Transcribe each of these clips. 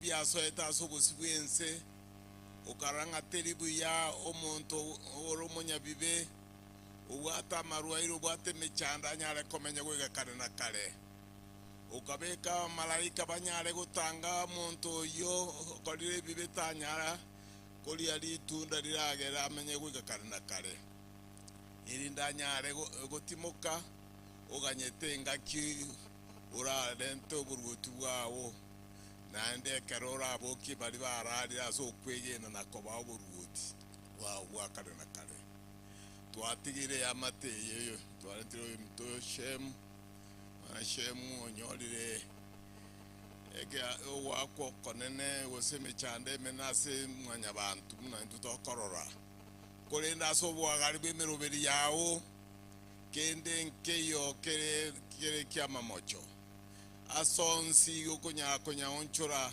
biasoete ase obosio bw'ense, okarora ng'a teri buya omonto ore omonyabibe, obwate amarwaire, obwate emechando anyare komenya goika kare na kare. Okabeka abamalaika banyare gotanga omonto oyio okorire ebibe tanyara koria ritunda riragere amenye goika kare na kare, erinde anyare gotimoka oganyete engaki orarente oboruoti bwao, naende ekero orabokie baria bararire ase okwegena na kobaa oboruoti bwao bwa kare na kare. Twatigire eamate eye, twaretire oyominto oyo Shemu, Bwana Shemu onyorire ogoakwa okonene gose emechando emenene ase mwanyabanto buna intwe tokorora, korende ase oboagare bw'emeroberi yao kende nkeiyo kere kere ki'amamocho. Ase onsi okonyara konyaonchora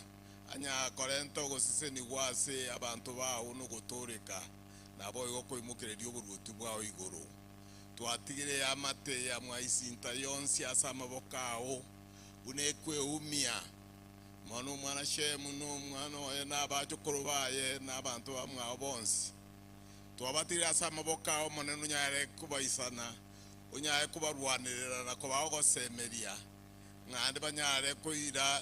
anyare korenta ogosesenigwa ase abanto bao na ogotooreka, naboigo koimokereria oboruoti bwao igoro. Twatigire eamate ya mwaisinta yonsi ase amaboko ao, buna ekweumia, mono omwana Shemu, na omwana oye, na abachokoro baye, na abanto bamwabo bonsi. Twabatigire ase amaboko ao, Omonene, onyare kobaisana, onyare kobarwanerera na kobaa ogosemeria, ng'a banyare koira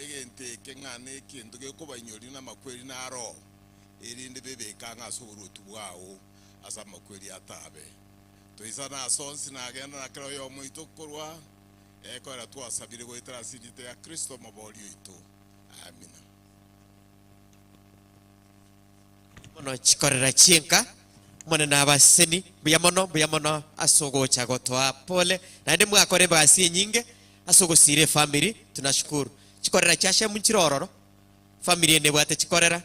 egento eke ng'a negento gekobainyoria namakweri naro, erinde bebeke ang'e ase oboruoti bwao ase amakweri atabe. Toisane ase onsi nagenda na kera oyomo oito korwa ekorera twasabire goetera ase erieta ya Kristo Omoboori oito. Amina. Mono chikorera chienka, Omonene abaseseni, mbuya mono, mbuya mono ase ogocha gotoa pole, naende mwakora egasi enyinge ase ogosiira efamiri, tunashukuru. Chikorera chia Shemu nchire ororo, famiri eye nebwate chikorera,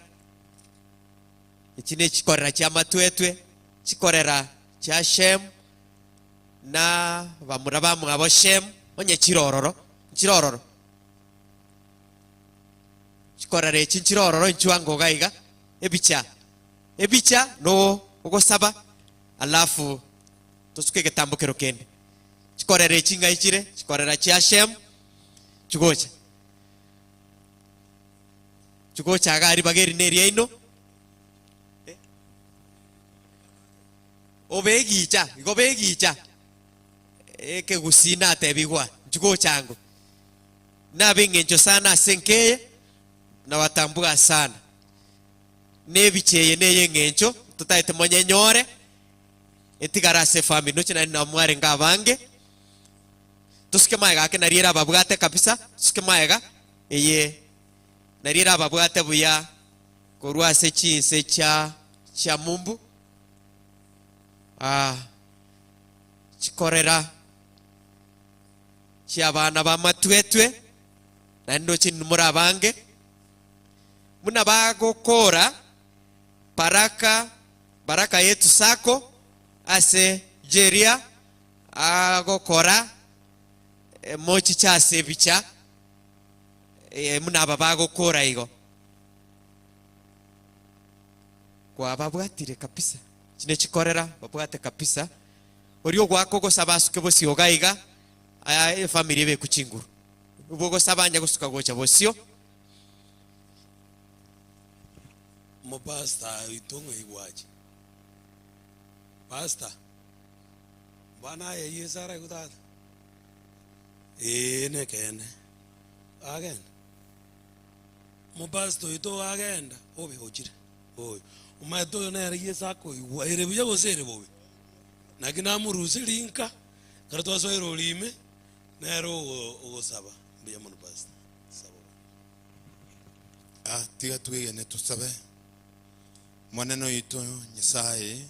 echi ne chikorera chia matwetwe, chikorera chia Shemu, na bamura bamwabo Shemu, onye chire ororo, nchire ororo. Chikorera echi nchire ororo inchuo ango iga iga, ebicha, ebicha no ogosaba alafu tosuke egetambokero kende. Chikorera echi ng'ai chire? Chikorera chia Shem chigocha. Chigocha iga ribaga eri neriaino, obe egicha, igo obe egicha, ekegusii natebigwa nchigocha ango. Nab'engencho sana ase enka eye, na batambua sana. Nebicha eye ney'engencho, totaete monyenyore, etigare ase efamiri. Noche naende nabo mwarenge abange, tosuke magega ake nario erababwate kabisa, tosuke magega, eye nario erababwate buya korwa ase chinse chia chia mumbu, ah, chikorera. chi'abana b'amatwetwe, naende ndoche inwe more abange, buna bagokora baraka baraka yetu sacco ase Jeria agokora mochiche ase ebicha buna aba bagokora igo. Kwababwatire kabisa, echi nechikorera babwate kabisa. Oria ogoaka ogosaba asuke bosio iga iga, aya efamiri ebekwe chinguru. Obwo ogosaba anya gosuka gocha bosio. Omopastor oito ng'ai gwacha? Pastor, mbana aye Yeso araigwe tata? Ee nekeene, agende. Omopastor oito agenda, obe ochire oyo. Omanyete oyo nere Yeso akoigwa, ere buya gose ere bobe? Naki namoruserie inka, ekero twasoire oria ime, nere ogosaba. Mbuya mono Pastor. Saba bono. Ah, tiga twegene tosabe. Omonene oito Nyasaye,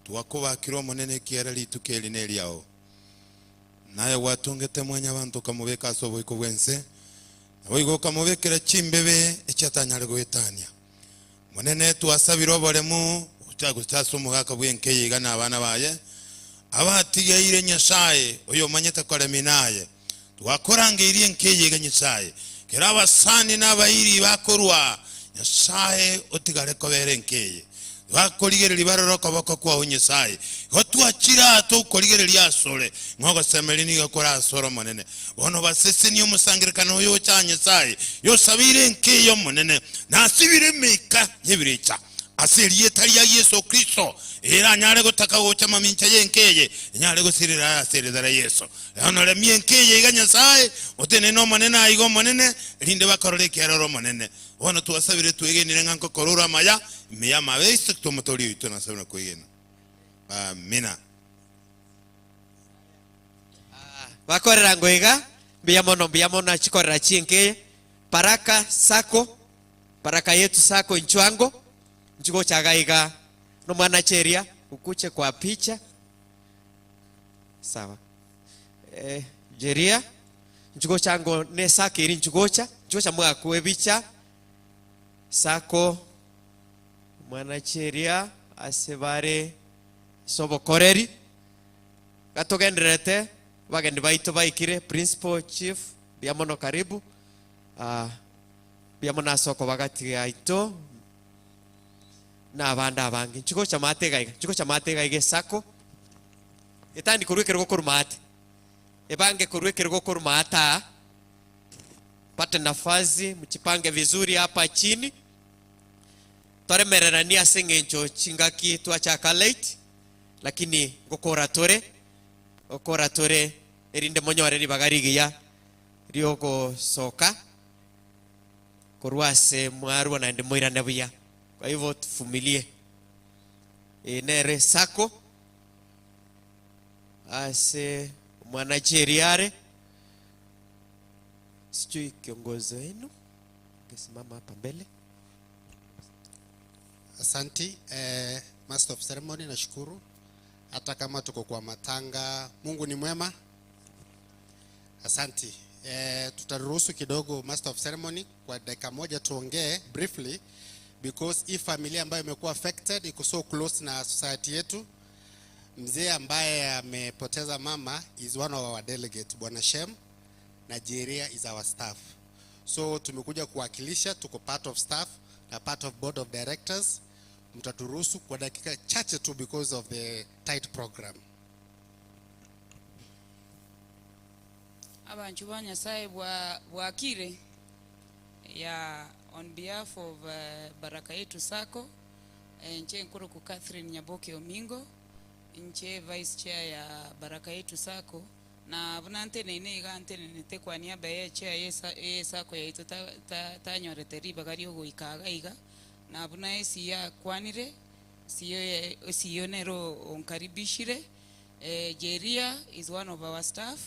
twakobakire Omonene ekiagera rituko eri neriao. Naye gwatongete mwanyabanto okamobeka ase oboiko bw'ense, naboigo okamobekera chimbebe echiatanyare goetania. Omonene, twasabire oboremu gocha gocha ase omogaka bw'enka eye iga na abana baye, abatigeire Nyasae, oyomanyete koremia naye. Twakorangeirie enka eye iga Nyasae, kera abasani na abairi bakorwa, Nyasae otigare kobera enka eye. Bakorigereria barore okoboko kwao Nyasae. Igo twachire aa tokorigereria asore, ng'a ogosemeria nigo kore asore Omonene. Bono basesenie omosangererekano oyo ocha aa Nyasae, yosabeire enka eye Omonene, na asibire emeika y'ebirecha ase erieta ria Yeso Kristo, eranyare gotaka gocha mamincha y'enka eye, enyare gosirera ase erieta ria Yeso. Bono remia enka eye iga Nyasae, otenene Omonene aiga Omonene, erinde bakorore ekiaroro Omonene. Bono twasabire twegenire ng'a nkokora ore amaya ime y'amabe Yeso Kristo Omotoori oito nasabire na kwegena. Amina. Bakorera ngo iga, mbuya mono mbuya mono achikorera chinka eye. Baraka sacco, Baraka yetu sacco inchwango, nchigocha iga iga nomwana cheria ukuche kwa picha. Sawa. Eh, Jeria, nchigocha ngo ne sacco eri nchigocha, nchigocha mwakwe ebicha, sacco, omwana cheria ase bare ase obokoreri. Gatogendererete, abageni baito baikire, Principal Chief, mbuya mono karibu, ah, mbuya mono ase okoba gati yaito, na abande abange. Nchigocha maate iga iga, nchigocha maate iga iga esacco, etandi korwa ekerogo korwa maate, ebange korwa ekerogo korwa maate aa, pate nafasi, mjipange vizuri hapa chini, toremereranie ase eng'encho chingaki twachaka late, Lakini ngokora tore, ngokora tore, erinde monyore ribaga rigiya ri'ogosoka korwa ase mwarua naende moirane buya. Kwa hivyo tuvumilie. Eye nere esako ase omwana Jerry are. Sijui kiongozi wenu angesimama hapa mbele. Asanti eh, Master of Ceremony, nashukuru hata kama tuko kwa matanga, Mungu ni mwema. Asanti. Eh, tutaruhusu kidogo Master of Ceremony kwa dakika moja tuongee briefly because hii familia ambayo imekuwa affected iko so close na society yetu. Mzee ambaye amepoteza mama is one of our delegates, Bwana Shem. Nigeria is our staff. So tumekuja kuwakilisha, tuko part of staff na part of board of directors. Mtaturuhusu kwa dakika chache tu because of the tight program. Abanchwa ba Nyasaye bwa bwakire ya on behalf of Baraka Yetu Sacco, inche nkorokwa Catherine Nyaboke Omingo, inche vice chair ya Baraka Yetu Sacco, Na buna nteneine iga ntenenete kwa niaba y'echea y'esaako yaito tanyorete ribaga ri'ogoika iga iga, na buna Esiya akwanire, Esiya nere onkaribishire. Jeria is one of our staff,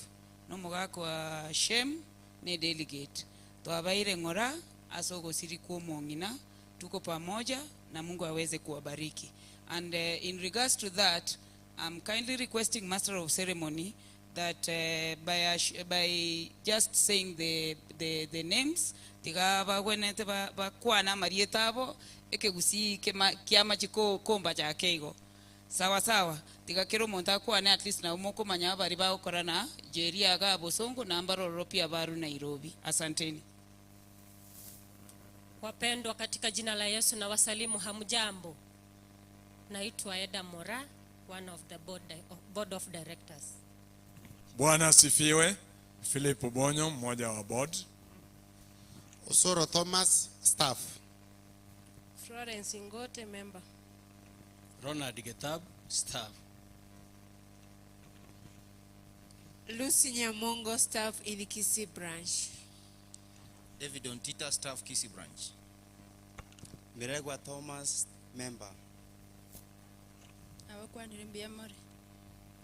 na omogaka wa Shem ne delegate. Twabaire ng'ora ase ogosiri kw'omong'ina, tuko pamoja na Mungu aweze kuwabariki. And in regards to that, I'm kindly requesting Master of Ceremony that by, by just saying the, the, the names tiga bagwenerete bakwane amarieta abo ekegusii kema kiamachi kombacha ake igo sawa sawa tiga kera omonto akwane at least nabo mokomanya abari bagokora na Jeria igaa Bosongo na mbarororo pi abaru Nairobi. Asanteni. Wapendwa katika jina la Yesu na wasalimu hamjambo. Naitwa Eda Mora, one of the board, board of directors. Bwana asifiwe. Philip Bonyo, mmoja wa board. Osoro Thomas, staff. Florence Ngote, member. Ronald Getab, staff. Lucy Nyamongo, staff in Kisii branch. David Ontita, staff Kisii branch. Miregwa Thomas, member. Abakwanire mbuya more.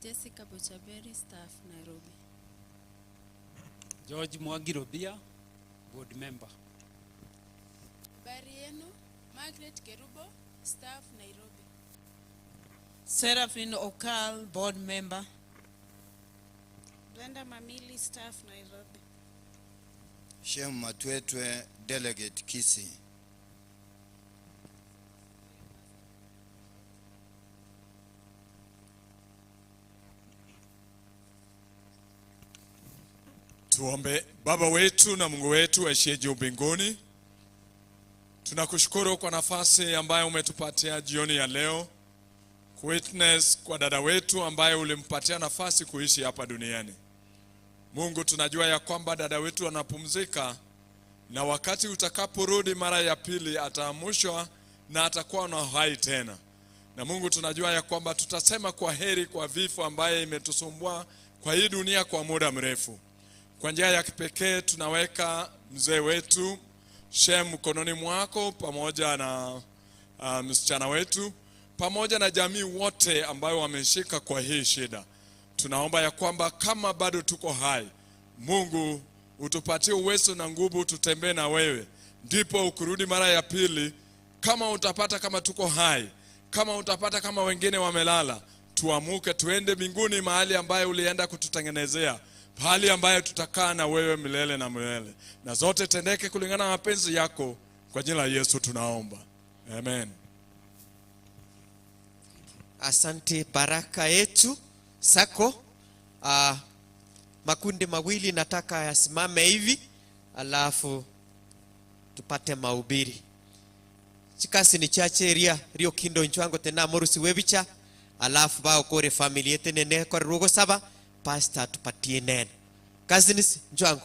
Jessica Bochaberi, staff Nairobi. George Mwangi Rubia, board member. Habari yenu, Margaret Kerubo, staff Nairobi. Seraphine Okal, board member. Brenda Mamili, staff Nairobi. Shem Matwetwe, delegate Kisii. Tuombe. Baba wetu na Mungu wetu aishiye juu mbinguni, Tunakushukuru kwa nafasi ambayo umetupatia jioni ya leo kuwitness kwa dada wetu ambaye ulimpatia nafasi kuishi hapa duniani. Mungu, tunajua ya kwamba dada wetu anapumzika na wakati utakaporudi mara ya pili ataamushwa na atakuwa na uhai tena. Na Mungu, tunajua ya kwamba tutasema kwa heri kwa vifo ambaye imetusumbua kwa hii dunia kwa muda mrefu. Kwa njia ya kipekee tunaweka mzee wetu Shem mkononi mwako pamoja na msichana wetu pamoja na jamii wote ambayo wameshika kwa hii shida. Tunaomba ya kwamba kama bado tuko hai, Mungu utupatie uwezo na nguvu tutembee na wewe, ndipo ukirudi mara ya pili, kama utapata kama tuko hai, kama utapata kama wengine wamelala, tuamuke tuende mbinguni, mahali ambayo ulienda kututengenezea, pahali ambayo tutakaa na wewe milele na milele, na zote tendeke kulingana na mapenzi yako. Kwa jina la Yesu tunaomba, amen. Asante Baraka Yetu Sacco. Makundi mawili nataka yasimame hivi, alafu tupate mahubiri. Chikasi ni chache ria rio kindo nchwango tena morusi webicha, alafu bao kore familia tenene kore rugo saba pastor tupatie neno. Cousins nchwango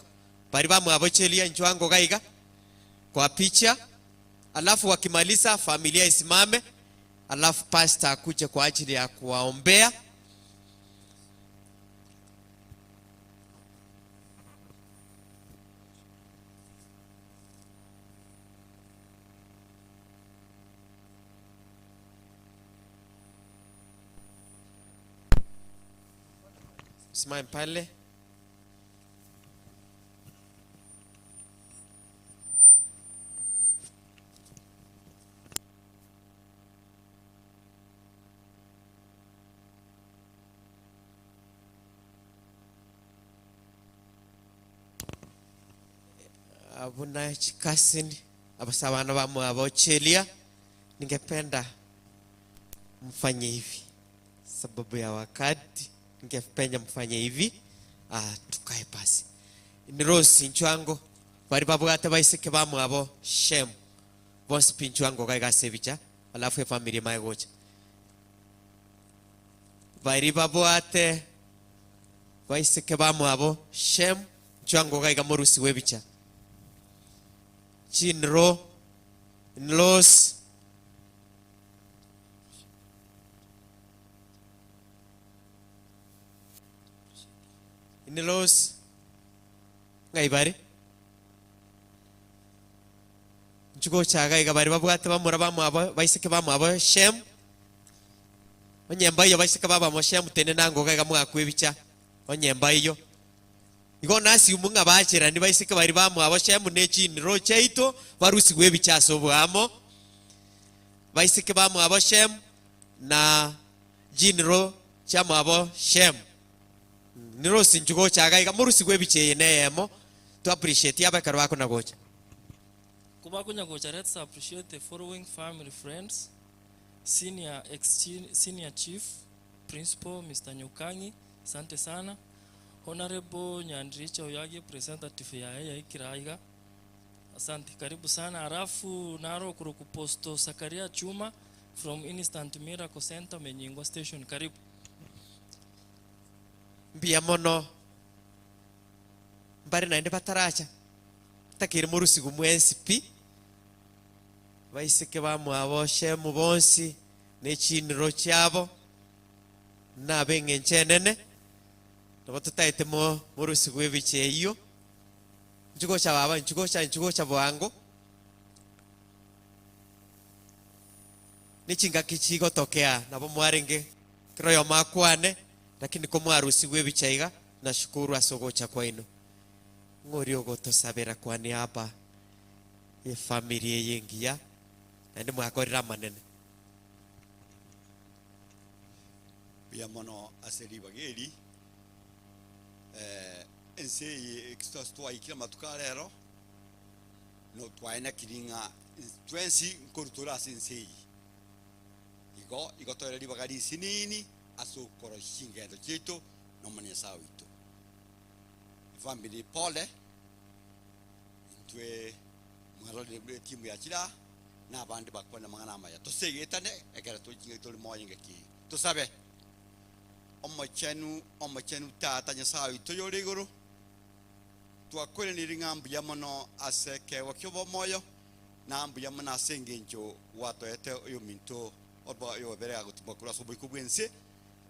bari bamwabochelia nchwango gaiga kwa picha, alafu wakimaliza familia isimame, alafu pastor akuje kwa ajili ya kuwaombea. Simame pale. Abuna chikasini abasabana bamwabochelia, ningependa mfanye hivi sababu ya wakati, ningependa mfanye hivi. Tukae basi. Ni Rose Nchwango bari babwate baiseke bamwabo Shem bonsi pi Nchwango gaigase bicha, alafu efamily maye gocha bari babwate baiseke bamwabo Shem Nchwango gaiga morusi webicha Chinro Nlos Nlos ngaibare nchugo chaga iga bari babwate bamura bamwabo baiseke bamwabo Shem onyemba iyo baiseke babamo Shem tene nango gaiga mwakwebicha onyemba iyo igo nasi umunga bachera ni baiseke bari bamwabo Shem ne chinro chaito barusi gwebicha sobwamo baiseke bamwabo Shem na jinro chamwabo Shem niro sinjugo chaga iga murusi gwebiche neyemo to appreciate abakaro bako nagocha. Kubakunya gocha, let's appreciate the following family friends. Senior Senior Chief Principal Mr. Nyukangi, asante sana. Honorable Nyandricha Oyagi, representative ya ya Ikiraiga. Asante, karibu sana. Alafu naro kuruku Posto Sakaria Chuma from Instant Miracle Center Menyingwa Station, karibu. Mbia mono mbari naende bataracha takiri murusigu mwensi pi baiseke bamwabo Shemu bonsi nechiniro chiabo nabeng'enche enene nabo tutaete murusigu ebiche eyio nchugocha baba nchugocha nchugocha bwango nechingaki chigotokea nabo mwarenge kiroyo makwane lakini komwarusigwe ebicha iga nashukuru ase ogocha kwaino ng'ori ogotosabera kwa niaba efamily eye engiya naende mwakorera amanene. Buya mono ase ribageri ense eye ekisitwasi twaikire amatuko arero no twaenekiri ng'a twensi nkorutora ase ense eye igo igo toire ribaga risinini ase okora chingendo chiaito na omonyesae oito. Efamily pole intwe mwarorire buna etimu ya chira Na abande bakwane amang'ana amaya. Tosegetane ekero tore chingaki tore moyo engaki eye. Tosabe. Omochenu, Omochenu Tata Nyasae oito oyore igoro, twakoiraneire ng'a mbuya mono ase ekeegwa ki'obomoyo, na mbuya mono ase engencho gwatoete oyominto obo oyobere agotimwa korwa ase oboiko bw'ense,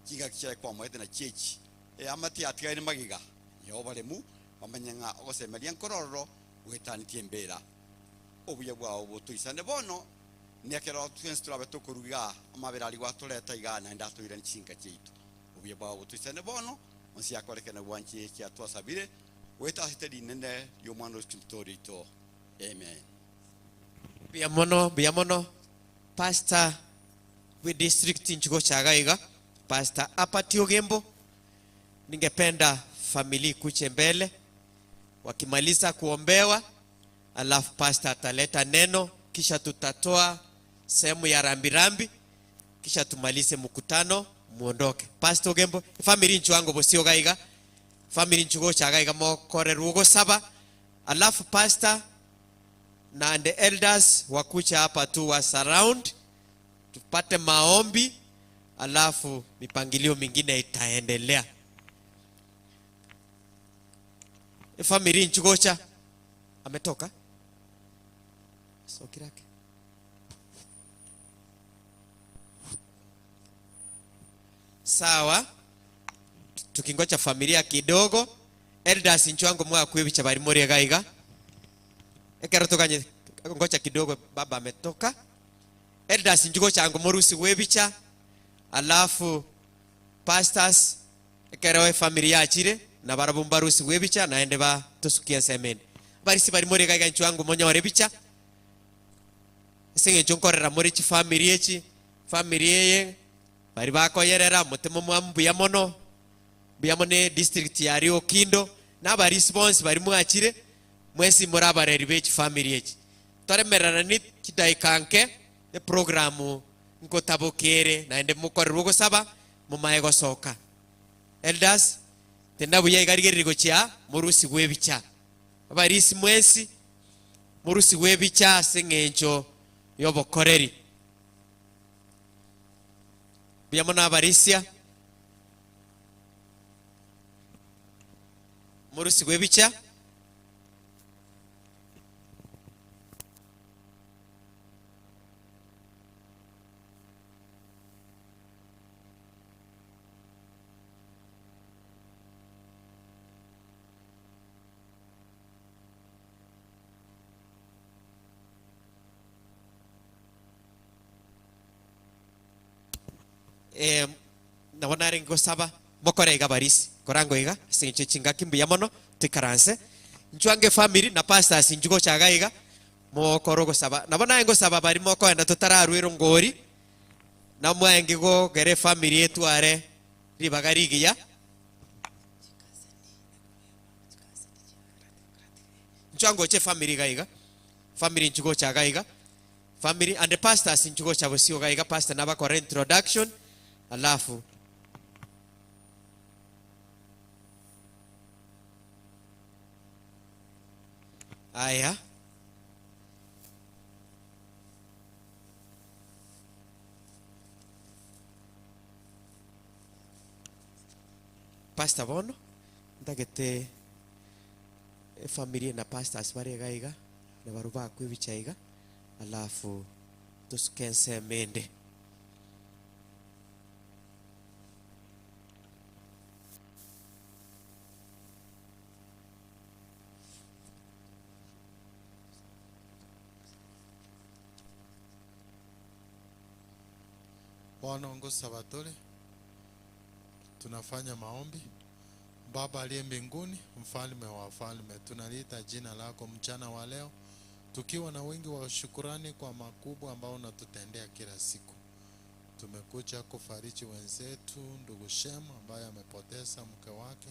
chingaki chiaye kwamoete nachio echi. Eamate yatigaire magega y'oboremu, bamanye ng'a ogosemeria nkore ororo goetanetie embera. Obuya bwao botoisane bono, nekero twensi torabe tokorua igaa, amabera aria gwatoreta igaa naende atoiranie chinka chiaito. Obuya bwao botoisane bono, onsi akoreke na gwanchia ekia twasabire, goeta ase rinene ri'Omwana o Yesu Kristo oito. Amen. Mbuya mono, mbuya mono Pastor bwe district nchigocha iga iga, Pastor Apati Ogembo, ningependa familia ikuche mbele, wakimaliza kuombewa alafu pastor ataleta neno kisha tutatoa sehemu ya rambirambi kisha tumalize mkutano muondoke. Pastor Ogembo, efamiri inchuango bosio iga iga, famiri inchugocha iga iga mokorerwe ogosaba, alafu pastor na and the elders wakucha hapa tu wa surround tupate maombi alafu mipangilio mingine itaendelea. Efamiri inchugocha ametoka sokirake sawa tukingocha familia kidogo elders inchwango mwakwebicha bari muri iga iga ekero toganye ngocha kidogo baba ametoka elders inchugochango morusigwe ebicha alafu pastors Ekero efamiri yachire, nabarabwo mbarusigwe ebicha, naende batosukie ensemo ende. Abarisia baria more iga iga inchuo ango monyore ebicha, ase eng'encho nkorera more chifamiri echi, famiri eye, baria bakoyerera motemo mwamu mbuya mono, mbuya mono edistrict ya Riokindo, na abarisia bonsi baria mwachire, mwensi more abareri be chifamiri echi. Toremereranie chidaika nke, eprogramu nkotaboka ere, naende mokorerwe ogosaba, momae gosoka. Elders, tenda buya iga rigereria gochia morusigwe ebicha. Abarisi mwensi, morusigwe ebicha ase eng'encho y'obokoreri. Mbuya mono abarisia, morusigwe ebicha. Eh, nabo narenge gosaba mokore iga barisi korango iga ase eng'encho chingaki mbuya mono toikaranse nchwange efamiri na pastors inchu gocha iga iga mokore ogosaba nabo naye ngosaba bari mokoenda totararwa erongori Namwange gokera efamiri etware ribaga rigiya. Inchuo ngoche efamiri iga iga, famiri inchuo gocha iga iga, family and the pastors inchuo gocha bosio iga iga, pastor nabakore introduction alafu aya. Pastor bono ntagete efamiri na pastors bare iga iga na barobwo bakwe ebicha iga alafu tosuke ensemo ende. Bono ngosaba tore, tunafanya maombi. Baba aliye mbinguni, mfalme wa wafalme, tunaliita jina lako mchana wa leo, tukiwa na wingi wa shukurani kwa makubwa ambao unatutendea kila siku. Tumekuja kufariji wenzetu, ndugu Shem ambaye amepoteza mke wake.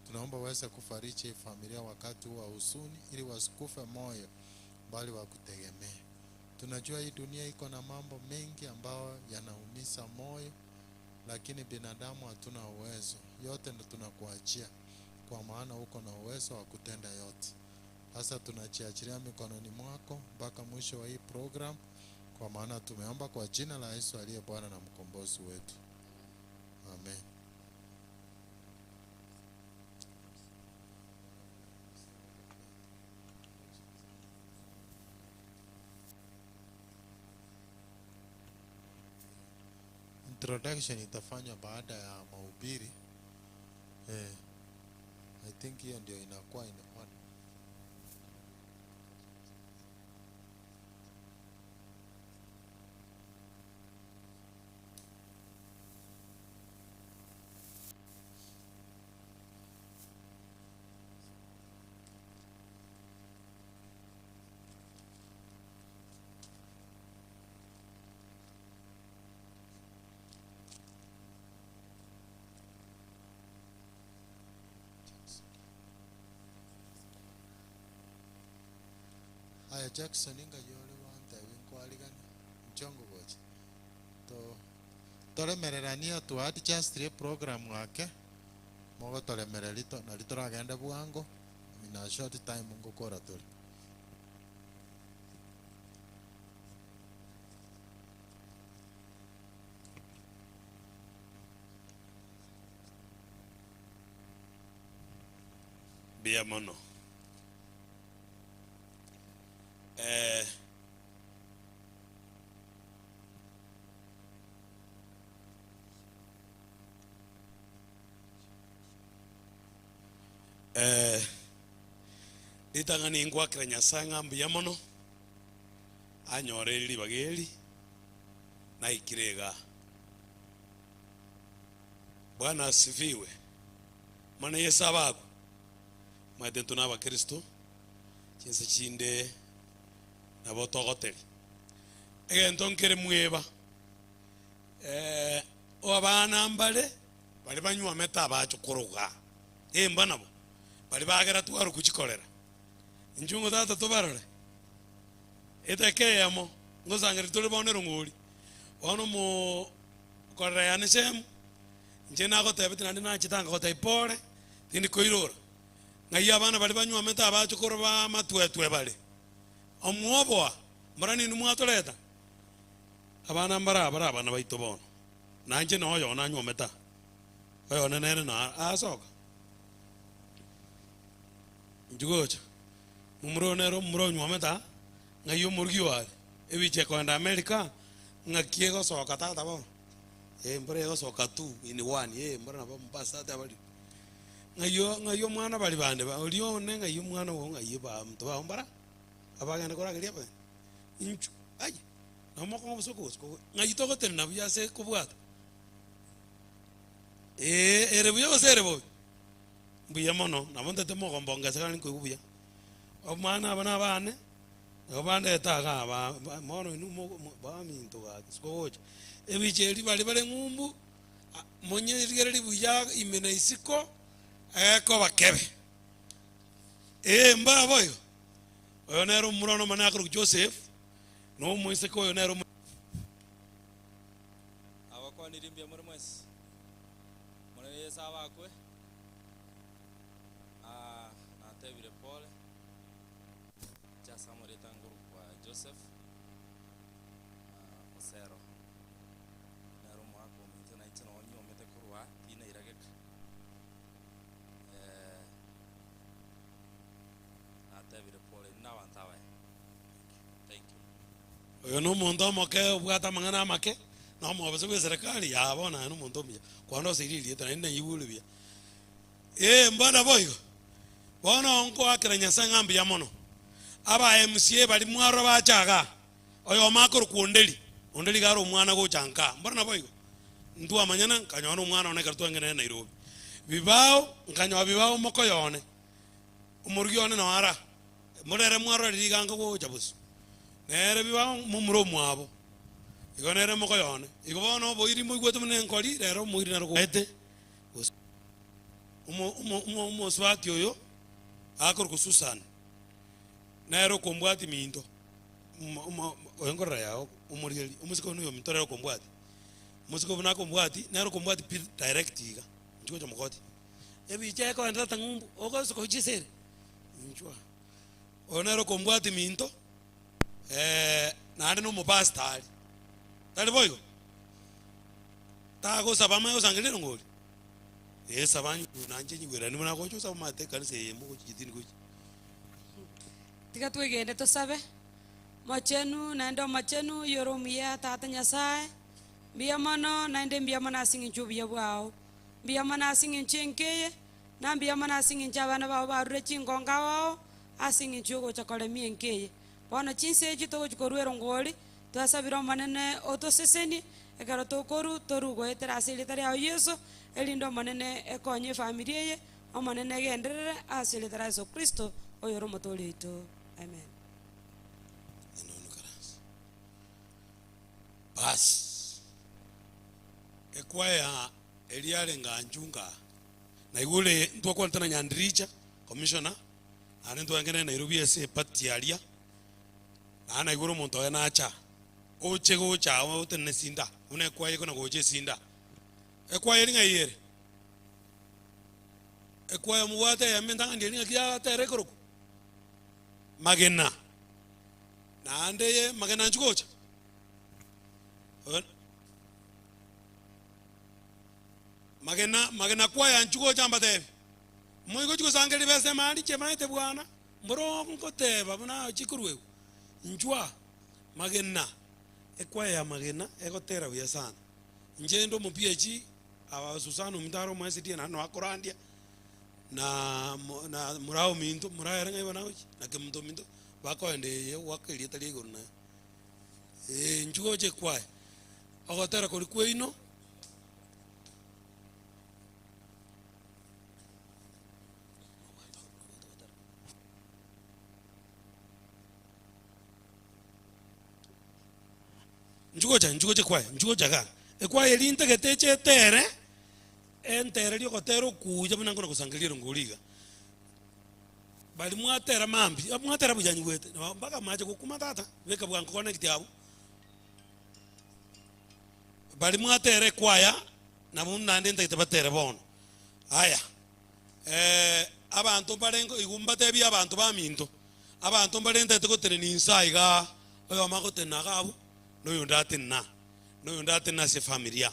Tunaomba uweze kufariji familia wakati huu wa huzuni, ili wasikufe moyo, bali wakutegemee. Tunajua hii dunia iko na mambo mengi ambayo yanaumiza moyo, lakini binadamu hatuna uwezo. Yote ndo tunakuachia, kwa maana uko na uwezo wa kutenda yote. Sasa tunajiachilia mikononi mwako mpaka mwisho wa hii program. Kwa maana tumeomba kwa jina la Yesu aliye Bwana na mkombozi wetu. Amen. Introduction itafanywa baada ya mahubiri. Eh, I think hiyo ndio inakuwa in order. Aya Jackson inga yore wantebi nkwarigani nchongo gocha to toremererania tu adjust rie program ake mogotoremereri to nari toragende bwango in a short time ngokora tore. Mbuya mono. Eh, eh, ritang'ani ngwakera Nyasaye ng'a mbuya mono, anyoreri ribaga eri, naikire igaa. Bwana asifiwe. Mana Yesu abakwe. Omanyete intwe na abakristo, chinse chinde nabo togoteria. Egento nkere mweba, eh, abana mbare baria banywomete abache koroga, emba nabo, baria bagera twarwa gochikorera. Inchuo ng'o tata tobarore? Eteka eyemo, ngosangereria tore bono erong'ori, bono omo korera yane Shemu, inche nagotebeti naende nachete angagotebia pore, tindi koirora. Ng'ai abana baria banywomete abachokoro ba amatwetwe bare? Omwoboa, mbora ninwe mwatoreta? Abana mbare aba bare abana baito bono, na inche noyone anywomete aa, oyone nere na asoka. Inchuo gocha, momura oyo nere omomura onywomete aa, ng'ai omorugi oare, ebicha ekoenda America, ng'aki egosoka tata bono? Eh, mbora egosoka two in one, eh, mbora nabo omopastor ateba riria. Ng'ai o ng'ai omwana baria bande ba oria one ng'ai omwana oo ng'ai abanto bao mbara abagenda korageria abageni. Inchu aye, nabo mokong'a obosooku gose kogo ng'ai togotenena buya ase kobwata? Eeh, ere buya gose ere bobe? Mbuya mono, nabo ntete mogombongesa ekero nkoigwa buya. Omwana aba na abane, nabo bandete igaa ba ba bono inwe mogo mo baminto gaki sikogocha. Ebicha eria baria bare ng'umbu, monyerigererie buya ime na isiko, egekoba kebe. Ee, mbarabwo igo. Oyo nere omomura one omonene akorokwa Joseph, na omoiseke oyo nere omo. Abakwanirie mbuya more mwensi. Omonene Yeso abakwe. Ah, natebire pole. Inche ase amarieta nkorokwa Joseph, ah, Osero. Nere omwaka ominto na inche nonye nyomete korwa tinairageka. Eh, natebire pole inwe na abanto abaya. Thank you. Oyo nomonto omoke obwate amang'ana amake, na omobisa bw'eserekari, yaya bono aye nomonto omuya, kwandoseire erieta naende naigure buya. Ee, mbono boigo. Bono nkoakera Nyasae ng'a mbuya mono. Aba MCA baria mwarora bacha igaa, oyomo akorokwa Onderi, Onderi iga are omwana gocha nkaa, mbono naboigo? Ntwamanyana, nkanyora omwana one ekero twang'ina nere Nairobi. Bibao, nkanyora Bibao omokoyo one, omorugi one noo ara, mboro ere mwarora riria iga nka gocha bosio. Nere Bibao momura omwabo, igo nere mokoyo one. Igo bono oboiri moigwete buna enkori, rero omoiri naro goete gose omo omo omo omosubati oyo akorokwa Susan, nere okombwatia minto, omo omo oyo nkorora yago omorigereria, omosike oyo noyominto nere okombwatia. Omosike oyo buna akombwatia, nere okombwatia pi direct iga, inche gocha mogoti. Ebicha ekoenda tata ng'umbu, ogosuka gochia ase ere, inchwa. Oyo nere okombwatia minto. Naende na omopastor are. Tari boigo? Tagosaba amanye gosangereria erongori? Ee saba nyigwe nanche nyigwerani buna agocha osaba omanyete ekanisa eye mogochi chitini gochi. Tiga twegende tosabe. Mochenu naende omochenu oyore omuya Tata Nyasae, mbuya mono naende mbuya mono ase eng'encho y'obuya bwao. Mbuya mono ase eng'encho y'enka eye, na mbuya mono ase eng'encho abana bao barure chingongo ao ao ase eng'encho y'ogocha koremia enka eye. Bono chinsa echi togochia korua erongori, twasabire Omonene otosesenie, ekero tokorua, torue goetera ase erieta riao Yeso, erinde Omonene ekonye efamiri eye, Omonene egenderere ase erieta ria Yeso Kristo, oyore Omotoori oito. Amen. Bas, ekwaya eria arenge anchunga, naigure ntwakwanete na Nyandiricha, commissioner, Naende ntwang'ene Nairobi ase eparty aria, naende naigure omonto oye nacha, oche gocha agwo otenene esinda, buna ekwaya ekona gocha esinda. Ekwaya eri ng'ai ere? Ekwaya mobwate eyemo entang'ani eria ng'aki yagatera ekorokwa? Magena. Naende eye magena nchi gocha? Magena, magena kwaya nchi gocha mbatebi. Moigochia gosangereria besa emari chimaete bwana, mboro ngoteba buna chikoruegwa. Inchwa magena, ekwaya ya magena egotera buya sana. Inche inde omoPH, aba Susana ominto are omo SDA naende noa akorandia, na na moraa ominto, moraa ere ng'ai bono agochia? Na kemunto ominto, bakoenda eye goaka erieta ria igoro naye. Eeh inchuo gocha ekwaya, ogotera koria kwaino. Nchugocha, nchugocha ekwaya, nchugocha igaa. Ekwaya eria ntagete eche etere, entererie ogotera okuya buna nkona gosangereria erongori iga. Baria mwatera mambia, mwatera buya nyigwete, mpaka mache gokuma tata, beka bwango connect abwo. Baria mwatera ekwaya, nabwo naende ntagete batere bono. Aya, abanto mbarenge igo mbatebie abanto baminto, abanto mbare ntagete gotenena inse aiga, oyomo agotenena iga abwo, na oyonde atenene aa, na oyonde atenene ase efamiri aa.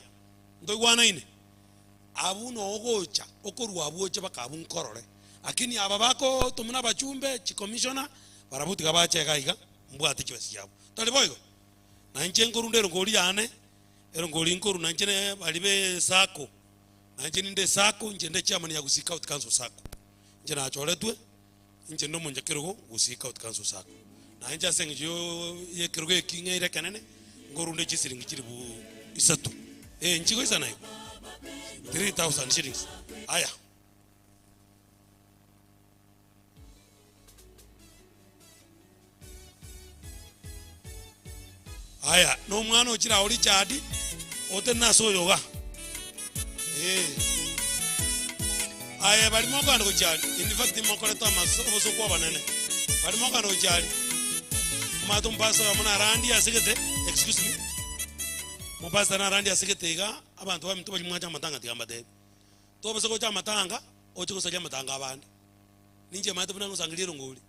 Ntoigwanaine? Abwo noo ogocha, okorwa abwo oche mpaka abwo nkorore. Lakini aba bakotomwa na abachumbe, chicommissioner, barabwo tiga bache iga iga, mbwate chibesa chiabo. Tari boigo? Na inche nkorunda erongori yane, erongori nkorwa na inche ne baria be esacco, na inche ninde esacco, inche nde chairman ya Gusii County Council Sacco. Inche nachoretwe, inche nde omonyakerogo Gusii County Council Sacco. Na inche ase eng'encho yo ya ekerogo eki ng'eire ekenene, nkorunda chisiringi chilifu isato. Eh, nchigoisana igo? 3000 shillings. Aya. Aya, nomwana ochire ao Richard, otenene ase oyo iga. Eh. Aye baria mokogenda gochia aria, in fact mokorete amaso obosooku obonene. Baria mokogenda gochia aria, omanyete omopastor oyomo narandie ase gete, excuse me, omopastor narandie ase gete iga, abanto baminto baria mwanche amatanga tiga mbatebi. Tobasa gocha amatanga, oche gosaria amatanga abande. Ninche maete buna ngosangereria erongori.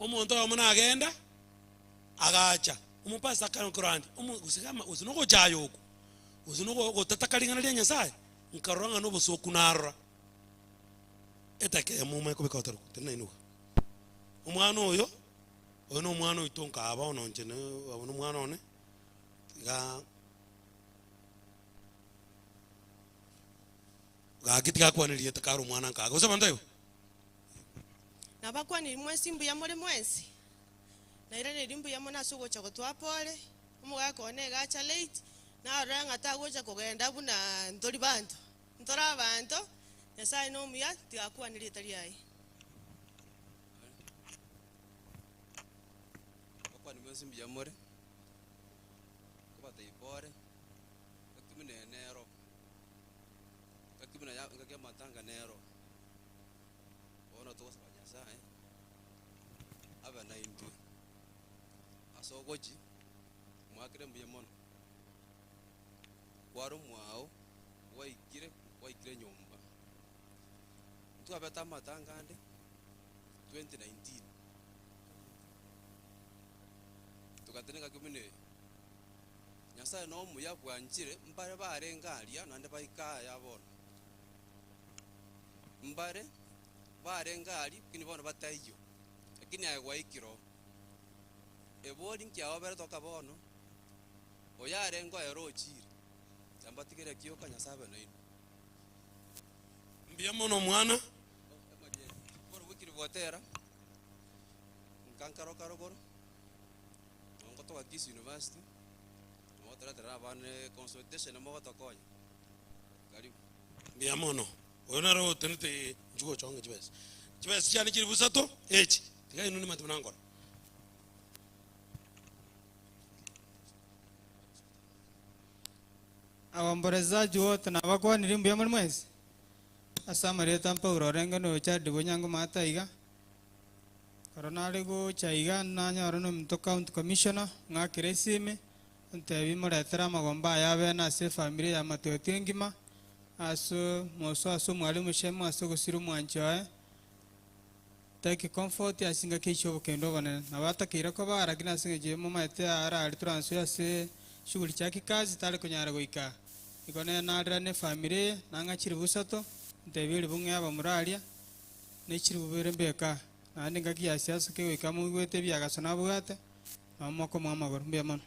Omonto oyomo nagenda, agacha, omopastor akare omo gose kama gose nogochaya oko, gose nogo gotataka ring'ana ria Nyasaye, nkarora ng'a nobosooku narora. Etaka eyemo omanye kobeka gotera okwo, tenena inwe iga. Omwana oyo, oyo na omwana oito nkaa bono inche na obo na omwana one, igaa. Gaki tigakwana erieta kare omwana nkaga. Gose abanto igo? Nabakwaniri mwensi mbuya more mwensi? Nairaneiri mbuya mono ase ogocha gotoa pore, omogaka one iga acha late, narora ng'a tagocha kogenda buna ntori banto. Ntore abanto, Nyasaye nomuya, tigakwana erieta riaye. Nabakwani mwensi mbuya more, nkobatebia pore, ngaki buna eye nero. Ngaki buna ya ngaki amatanga nero, bono togosaba Nyasaye, abe naintwe, ase ogochi, mwakere mbuya mono, kware omwao, gwaikire gwaikire nyomba. Ntwabete amatanga ande 2019, Togatena engaki buna eye. Nyasaye na omuya bwanchire, mbare barenge aria naende baika aya bono. Mbare barenge aria lakini bono bataiyo, lakini aye gwaikire oo. Ebori nki aobere toka bono, oyo arenge oyo ere ochire, tambatigere ekioka Nyasaye abe nainwe. Mbuya mono omwana. Bono bwekire bwatera, nka nkaroka rogoro, nabo ngotoka Kisii University, nabo toreterera abana econsultation mogotokonya. Karibu. Mbuya mono. Oyo nere otenete inchuo gochonga chibesa. Chibesa chiane chilifu isato echi, tiga inwe nimanyete buna nkora. Abaombolezaji wote nabakwanirie mbuya muri mwensi? Ase amarieta Paulo orenge na Richard Bonyango Maate iga, ekero nare gocha iga nanyora na ominto county commissioner ng'akere esimi, ontebie moretere amagomba aya abene ase efamiri ya Matwetwe engima, ase moso ase omwalimu Shemu ase ogosira omwanchi oye, Take comfort ase engaki echi y'obokendo obonene. Nabo atakeire koba lakini ase eng'encho momaete arari toransoe ase shughuli chia kikazi tare konyara goika aa. Igo nere narera ne efamiri eye nang'a chiribu isato ntebie ribu ng'e abamura aria ne chiribu bibere mbeke aa. Naende engaki ya siasa kegoika moigwete ebiagaso nabwate nabo mokomoa amagoro. Mbuya mono.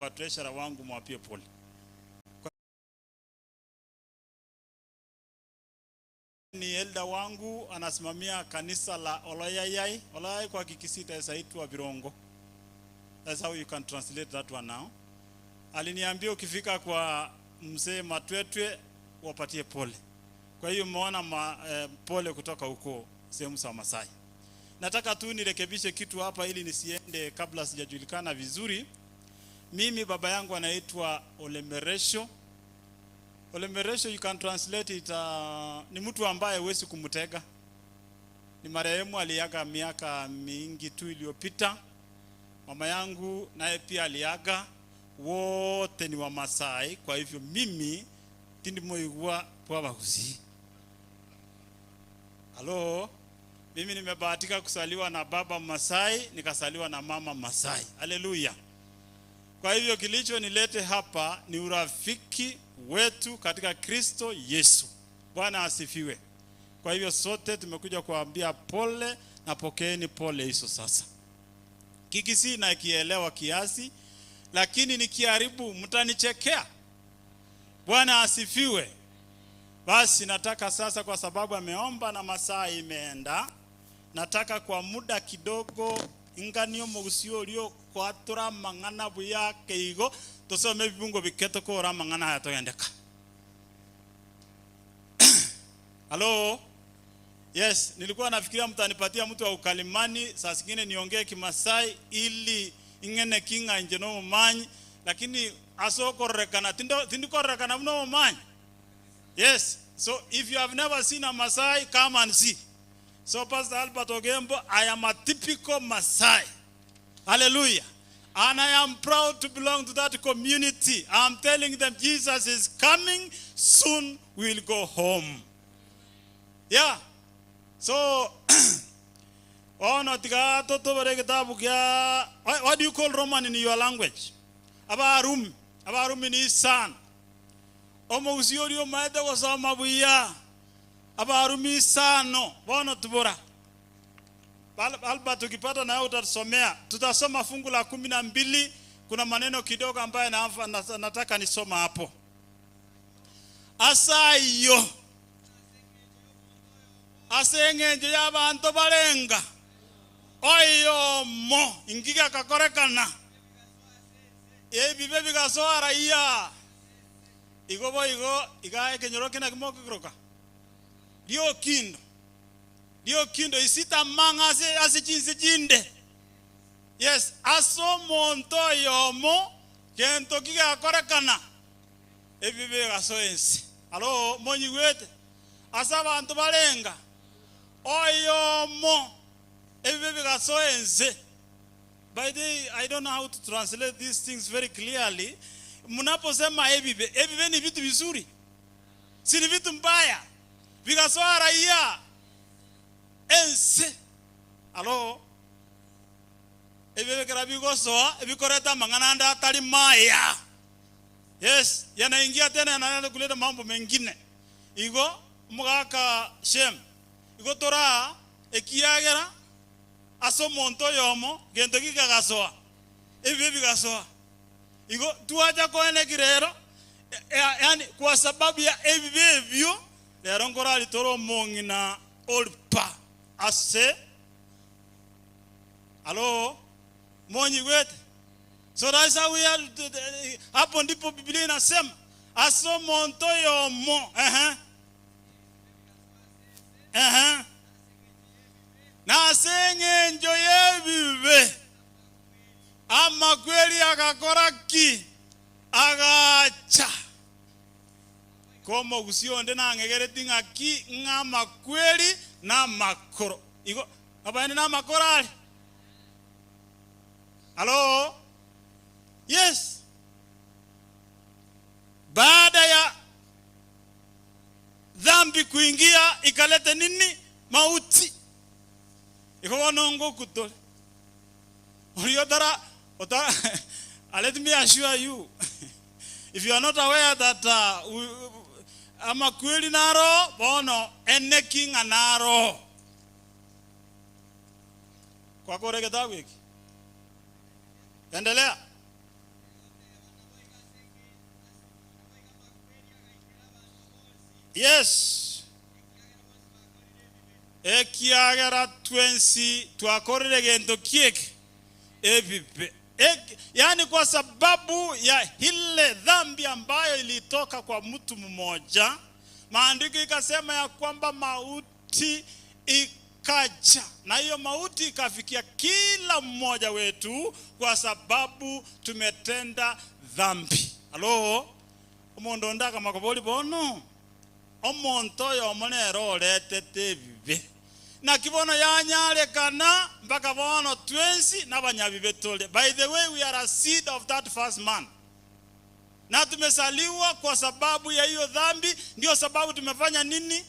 treasurer wangu mwapie pole. Ni elder wangu anasimamia kanisa la Oloyayai. Oloyayai kwa Kikisii itaitwa Birongo. That's how you can translate that one now. Aliniambia ukifika kwa mzee Matwetwe wapatie pole. Kwa hiyo umeona ma, eh, pole kutoka huko sehemu za Masai. Nataka tu nirekebishe kitu hapa ili nisiende kabla sijajulikana vizuri. Mimi baba yangu anaitwa Olemeresho. Olemeresho you can translate it, uh, ni mtu ambaye huwezi kumtega. Ni marehemu aliaga miaka mingi tu iliyopita. Mama yangu naye pia aliaga. Wote ni Wamasai, kwa hivyo mimi tindimoigwa kwa Bagusii. Halo, mimi nimebahatika kusaliwa na baba Masai, nikasaliwa na mama Masai. Haleluya. Kwa hivyo kilicho nilete hapa ni urafiki wetu katika Kristo Yesu. Bwana asifiwe. Kwa hivyo sote tumekuja kuambia pole na pokeeni pole hizo sasa. Kikisii nakielewa kiasi, lakini nikiharibu mtanichekea. Bwana asifiwe. Basi nataka sasa, kwa sababu ameomba na masaa imeenda, nataka kwa muda kidogo inganio mogusio orio kwatura mang'ana buya keigo tosome ebibungo bike tokora mang'ana aya togendeka. Halo? Yes, nilikuwa nafikiria mtanipatia mtu wa ukalimani, saa zingine niongee Kimasai ili ing'ene king'a inche nomomanyi, lakini asokorekana tindo tindikorekana buna omomanyi. Yes, so if you have never seen a Masai, come and see. So Pastor Albert Ogembo, I am a typical Masai. Hallelujah. And I am proud to belong to that community. I'm telling them Jesus is coming. Soon we will go home. Yeah. So, bono tiga totobere egetabu kia what, what do you call Roman in your language? Abarumi. Abarumi ni isano. Omogusii oria omaete gosoma buya. Abarumi isano. Bono tubora. Albert ukipata na wewe utatusomea. Tutasoma fungu la 12. Kuna maneno kidogo ambayo nataka nisoma hapo. Ase ayio, ase engencho y'abanto barenga oyomo, inki gekakorekana? Ebibe bigasoa raia. Igo boigo iga ekenyoro kina kimokekoroka riokindo riokindo isita amang'a ase ase chinse chinde. Yes, ase omonto oyomo gento ki gekorekana? Ebibe bigasoa ense. Alo, monyigwete? Ase abanto barenga oyomo ebibe bigasoa ense. By the way, I don't know how to translate these things very clearly. Mnaposema ebibe, ebibe ni vitu vizuri, si ni vitu mbaya, bigasoa raia ense. Alo, ebibe ekero bigosoa ebikoreta amang'ana ande atari maya. Yes, yanaingia tena yanaanza kuleta mambo mengine. Igo omogaka Shem, igo toraa ekiagera ase omonto oyomo gento gikagasoa, ebibe bigasoa. Igo twacha koeneki rero, yaani kwa sababu ya ebibe ebio, rero nkorari tore omong'ina Orpa ase Alo, monyigwete? So that's how we are, hapo ndipo Biblia inasema ase omonto oyomo, ehe, ehe, na ase eng'encho y'ebibe amakweri agakora ki? Agacha. Komogusia onde nang'egereti ng'aki ng'a amakweri namakoro. Igo abaene namakoro are. Alo? Yes. Baada ya dhambi kuingia ikalete nini? Mauti. Igo bono ngokutore. Oria otara otara let me assure you if you are not aware that uh, we, amakweri naro bono eneki ng'a naro kwakora egetabu eki endelea. Yes. Ekiagera twensi twakorire gento kieke? Ebibe. Ek, yaani kwa sababu ya ile dhambi ambayo ilitoka kwa mtu mmoja, maandiko ikasema ya kwamba mauti ikaja, na hiyo mauti ikafikia kila mmoja wetu kwa sababu tumetenda dhambi. Halo, omonto onde akamakobori bono omonto oyomo nere oretete ebibe naki bono yanyarekana mpaka bono twensi nabanyabibe tore. By the way, we are a seed of that first man na tumesaliwa kwa sababu ya hiyo dhambi. Ndio sababu tumefanya nini?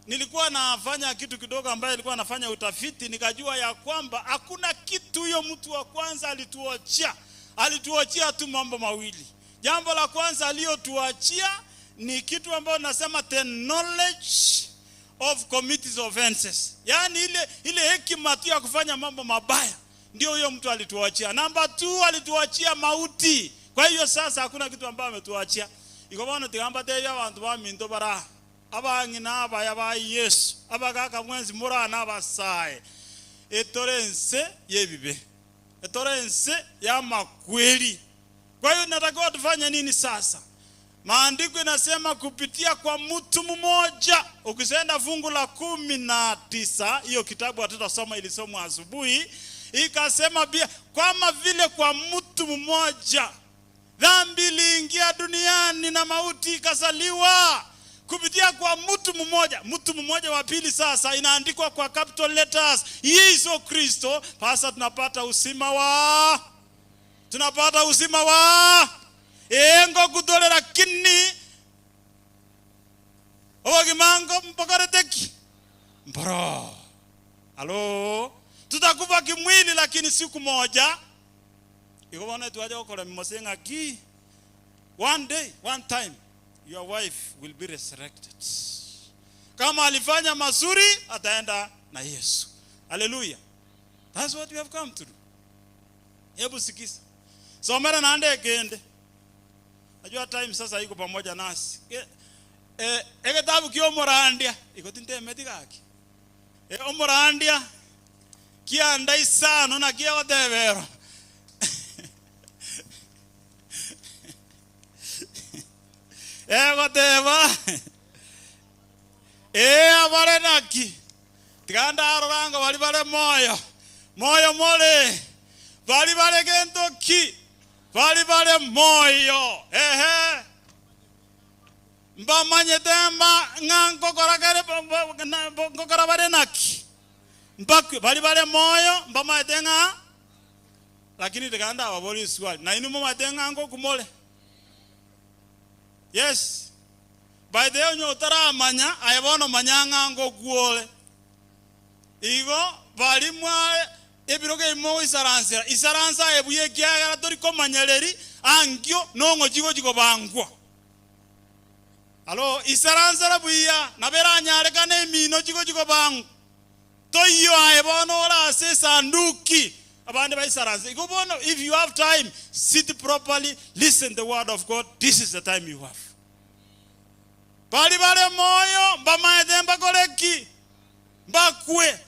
Nilikuwa nafanya kitu kidogo ambaye ilikuwa nafanya utafiti, nikajua ya kwamba hakuna kitu huyo mtu wa kwanza alituachia. Alituachia tu mambo mawili. Jambo la kwanza aliyotuachia ni kitu ambayo nasema the knowledge of committees offenses, yaani ile ile hekima tu ya kufanya mambo mabaya ndio huyo mtu alituachia. Namba 2 alituachia mauti. Kwa hiyo sasa hakuna kitu ambayo ametuachia. Iko bono tigamba tebi abantu baminto bara abang'ina abaya ba Yesu abagaka mwensi murana abasae etore ense yebibe etore ense ya makweli. Kwa hiyo natakiwa tufanye nini sasa? Maandiko inasema kupitia kwa mtu mmoja. Ukisenda fungu la 19, hiyo kitabu hatutasoma, ilisomwa asubuhi, ikasema pia kama vile kwa mtu mmoja dhambi iliingia duniani na mauti ikasaliwa kupitia kwa mtu mmoja. Mtu mmoja wa pili sasa inaandikwa kwa capital letters, Yesu Kristo. Sasa tunapata uzima wa tunapata uzima wa engo kutolera kini obogimango mpokoreteki mboro. Halo, tutakufa kimwili, lakini siku moja iko bono twaje gokora mimose ng'aki. One day, one time your wife will be resurrected. Kama alifanya mazuri ataenda na Yesu. Haleluya. That's what we have come to do. Hebu sikiza. Somera naende ekende. Najua time sasa iko pamoja nasi. Eh, egetabu kio omorandia iko tintemeti gaki. Eh, omorandia kianda isano na kiagotebero. Egoteba ee abare naki tiga ndaroranga bari bare moyo moyo more bari bare gento ki bari bare moyo ehe mbamanyete mba ng'a nkokora kere nkokora bare naki mbakwe bari bare moyo mbamanyete ng'a lakini tiga ndababori swali na inwe momanyete ng'a nkokumore. Yes, by the way onye otaramanya aye bono manya ng'a ngokuore. Igo bari mwa ebirogo ebi mogoisaransera, isaransa aye buya ekiagera tori komanyereri ankio nong'ochi gochi kobangwa. Alo, isaransera buya nabo eranyarekane emino chigochi kobangwa. Toiyo aye bono ore ase esanduki abande baisaranse. Igo bono if you have time sit properly listen the word of God this is the time you have. Bari bare moyo mbamaete mbakore ki? Mbakwe.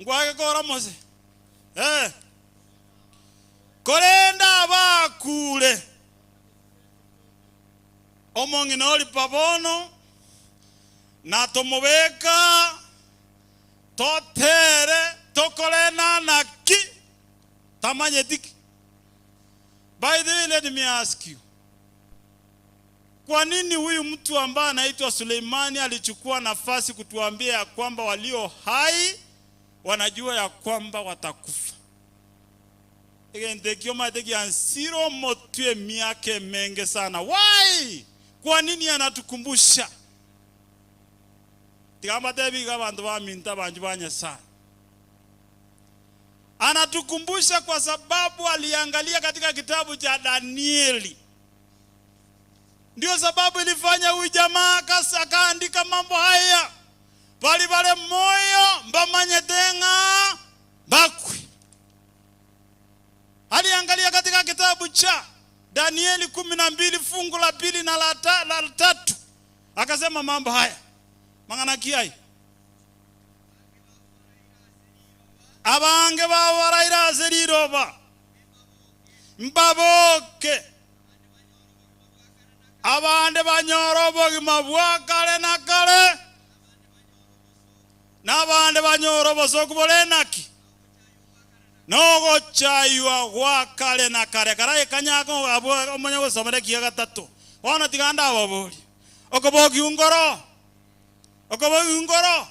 Ngwake kora mose. Eh. Korende abakure omong'ina oripa bono na tomobeka totere tokore nana ki tamanyeti ki. By the way, let me ask you, kwa nini huyu mtu ambaye anaitwa Suleimani alichukua nafasi kutuambia ya kwamba walio hai wanajua ya kwamba watakufa? Egento ekio omanyete giansire omotwe emiaka emenge sana. Why? Kwa nini anatukumbusha? Tiga mbatebi iga abanto baminto abanchwa ba Nyasaye. Anatukumbusha kwa sababu aliangalia katika kitabu cha Danieli. Ndio sababu ilifanya huyu jamaa akaandika mambo haya. Bali bare moyo mbamanyete ng'a mbakwe. Aliangalia katika kitabu cha Danieli 12 fungu la pili na la, ta, la tatu akasema mambo haya mang'ana ki aye abange babo baraire ase riroba mbaboke abande banyore obogima bwa kare na kare na abande banyore obosoku bore naki Nogochaywa gwa kare na kare. Karaye kanyaka abwo omanye gosomera ekiya gatato. Bono tiga ndababorie, Okobokia nkoro? Okobokia nkoro?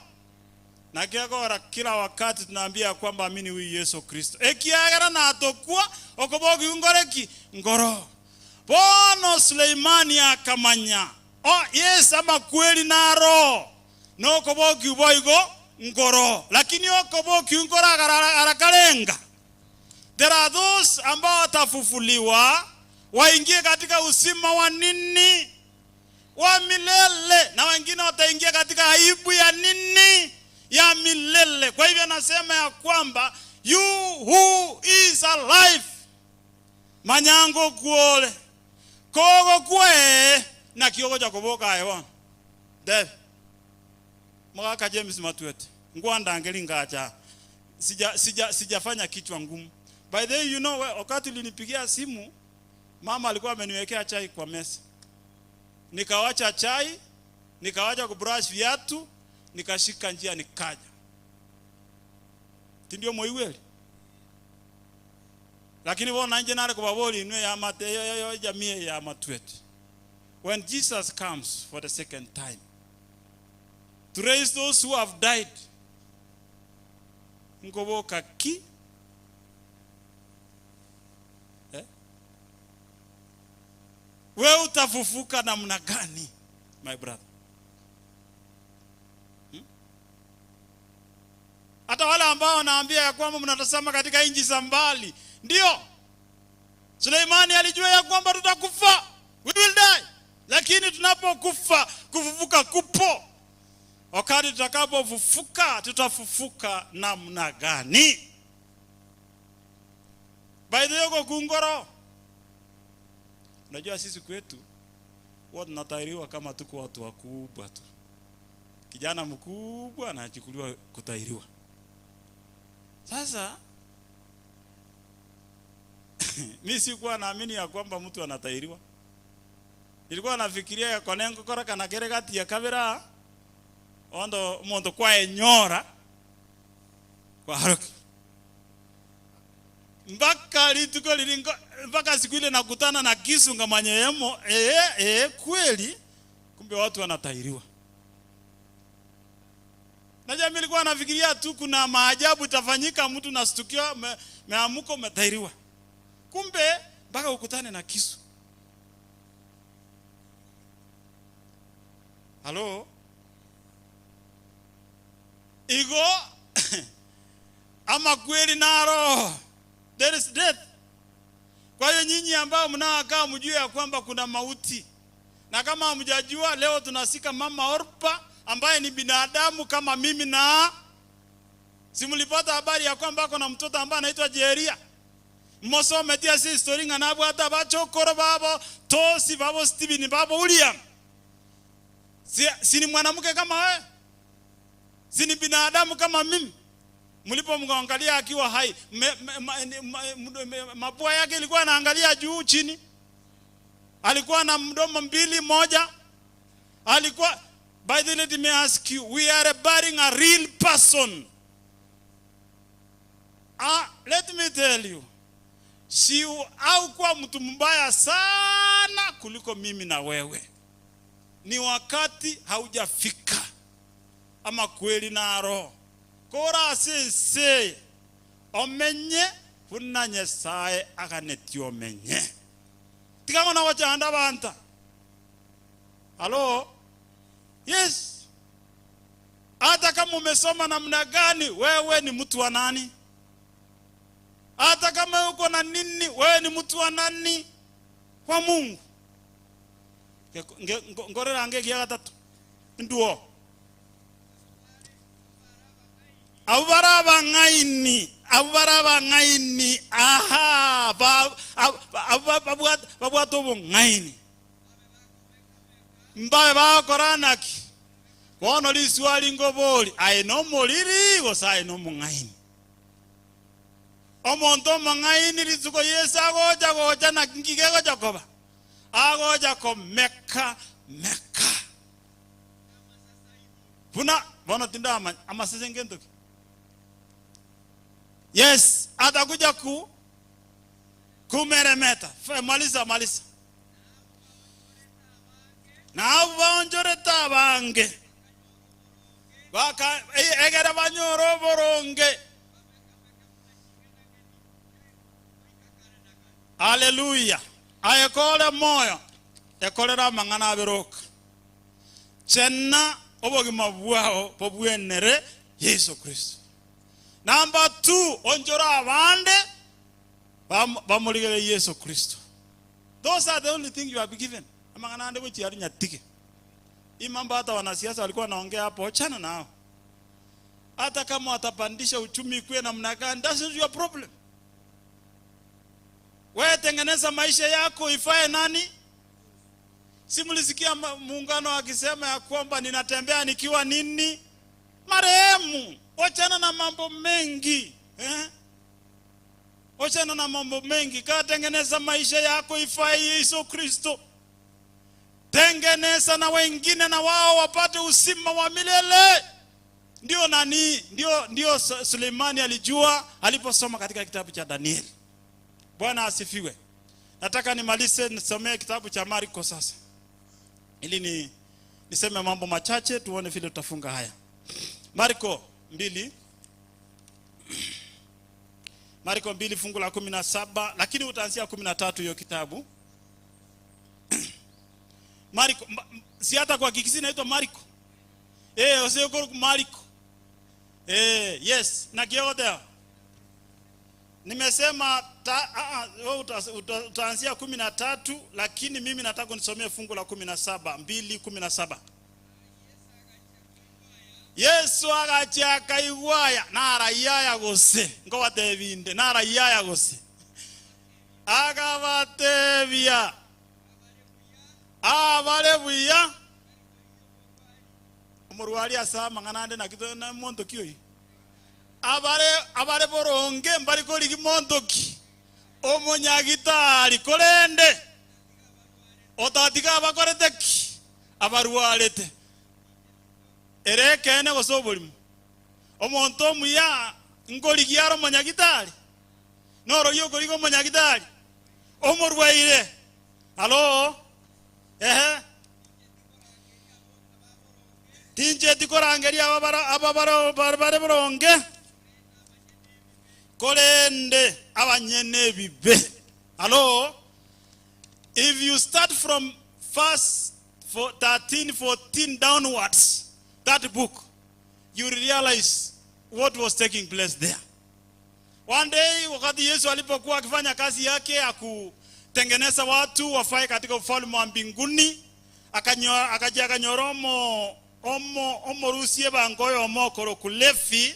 Naki ekogera kila wakati tunaambia ya kwamba amini huyu Yesu Kristo, ekiagera natokwa okobokia nkore ki? Nkoro. Bono Suleimani akamanya, o, yes, amakweri naro. Nokobokigwa boigo nkoro, lakini okobokigwa nkoro arakarenga. There are those ambao watafufuliwa waingie katika uzima wa nini? Wa milele, na wengine wataingia katika aibu ya nini? Ya milele. Kwa hivyo anasema ya kwamba you who is alive manyango kuole kogo kwe na kiogocha koboka aye bono Dave Mogaka James Matuete ngwandangeri ngacha sija sija sijafanya kichwa ngumu. By the way you know wakati ulinipigia simu mama alikuwa ameniwekea chai kwa meza. Nikawacha chai, nikawacha kubrush viatu, nikashika njia nikaja. Tindio moiweli? Lakini bona nje nare kubabori inwe ya mate yo yo jamii ya Matuete. When Jesus comes for the second time to raise those who have died, nkoboka ki? Eh? We utafufuka namna gani my brother? Hmm? Hata wale ambao wanaambia ya kwamba mnatazama katika nchi za mbali, ndio Suleimani alijua ya kwamba tutakufa, we will die, lakini tunapokufa kufufuka kupo. Wakati tutakapofufuka, tutafufuka namna gani? By the way, uko kungoro, unajua sisi kwetu huwa tunatahiriwa kama tuko watu wakubwa tu. Kijana mkubwa anachukuliwa kutahiriwa. Sasa mi sikuwa naamini ya kwamba mtu anatahiriwa. Nilikuwa nafikiria ya konengo kora kana kere gati ya kabera ondo omonto kwaenyora kwaroki mpaka rituko liringo mpaka siku ile nakutana na kisu ngamanya emo ee ee kweli kumbe watu wanatahiriwa. Najua mimi nilikuwa nafikiria tu kuna maajabu itafanyika, mtu nastukiwa me, meamuka umetahiriwa, kumbe mpaka ukutane na kisu. Halo igo ama kweli naro there is death. Kwa hiyo nyinyi ambao mnaokaa mjue ya kwamba kuna mauti, na kama hamjajua, leo tunasika mama Orpa ambaye ni binadamu kama mimi na si mlipata habari ya kwamba ako na mtoto ambaye anaitwa Jeria mosometie ase history ng'a nabwate abachokoro babo Tosi babo Stephen babo William si, si ni mwanamke kama wewe si ni binadamu kama mimi mlipomwangalia akiwa hai me, me, ma, ma, me, mapua yake ilikuwa anaangalia juu chini alikuwa na mdomo mbili moja alikuwa by the way, let me ask you we are burying a real person ah, let me tell you si au kuwa mtu mbaya sana kuliko mimi na wewe ni wakati haujafika ama kweli naro kora ase omenye buna nyasaye aganeti omenye tigamona gochanda banta halo yes hata kama umesoma namna gani wewe ni mtu wa nani hata kama uko na nini wewe ni mtu wa nani wa mungu ngorera nge gia gatatu nduo abo bara abang'aini Abwo bare abang'aini, aha, ba, ab- abwo ba- babwate, babwate obong'aini. Mbabe bagokora naki? Bono riswali nkobori, aye nomoriri gose aye nomong'aini? Omonto omong'aini rituko Yeso agocha gocha naki nki kegocha koba? Agocha komeka meka. Buna bono tindamanya amasese ngento ki? Yes, atakuja ku kumeremeta. Fe- Malisa malisa. Na abwo baonchorete abange baka e- egere banyore oboronge. Haleluya. Aye kore moyo, ekorere amang'ana abere oka. Chena obogima bwao bobwenere Yeso Kristo. Number two, onchore abande bam- bamorigererie Yeso Kristo. Those are the only thing you have been given. Amang'ana ande gochia aria nyatige. Hii mambo hata wanasiasa walikuwa wanaongea hapo, achana nao. Hata kama watapandisha uchumi ikuwe namna gani, that's not your problem. Wewe tengeneza maisha yako ifae nani? Si mlisikia ma- muungano akisema ya kwamba ninatembea nikiwa nini? Marehemu. Wachana na mambo mengi eh? Wachana na mambo mengi, kaa tengeneza maisha yako ifae Yesu Kristo. Tengeneza na wengine na wao wapate uzima wa milele. Ndio nani? Ndio, ndio Su- Suleimani alijua aliposoma katika kitabu cha Danieli. Bwana asifiwe. Nataka nimalize nisomee kitabu cha Marko sasa, ili ni niseme mambo machache tuone vile tutafunga haya. Marko mbili Marko mbili fungu la 17, lakini utaanzia 13 hiyo kitabu. Marko ma- si hata kwa Kikisii inaitwa Marko. Eh, oseko Marko. Eh, yes, na kiote. Nimesema ta, a, a, wewe uta, uta, utaanzia 13 lakini mimi nataka nisomee fungu la 17, 2 17. Yesu agachaka igwaya narayaya gose ngobatebinde narayaya gose akabatebia abare buya omorwari ase amang'ana ande naki to- na monto ki oyi abare abare boronge mbari korigi monto ki omonyagitari korende otatiga abakorete ki abarwarete ere ekeene gose oborimo omonto omuya nkorigia are omonyagitari nororia okoriga omonyagitari omorwaire alo ehe tincheti korangeria aba bara- aba bara- bare bare boronge korende abanyene ebibe alo if you start from verse 13 14 downwards that book you realize what was taking place there One day wakati Yesu alipokuwa akifanya kazi yake ya kutengeneza watu wafae katika ufalme wa mbinguni, akanyo- akaja akanyora omo omo omorusie bangoyo omokoro ku Levi,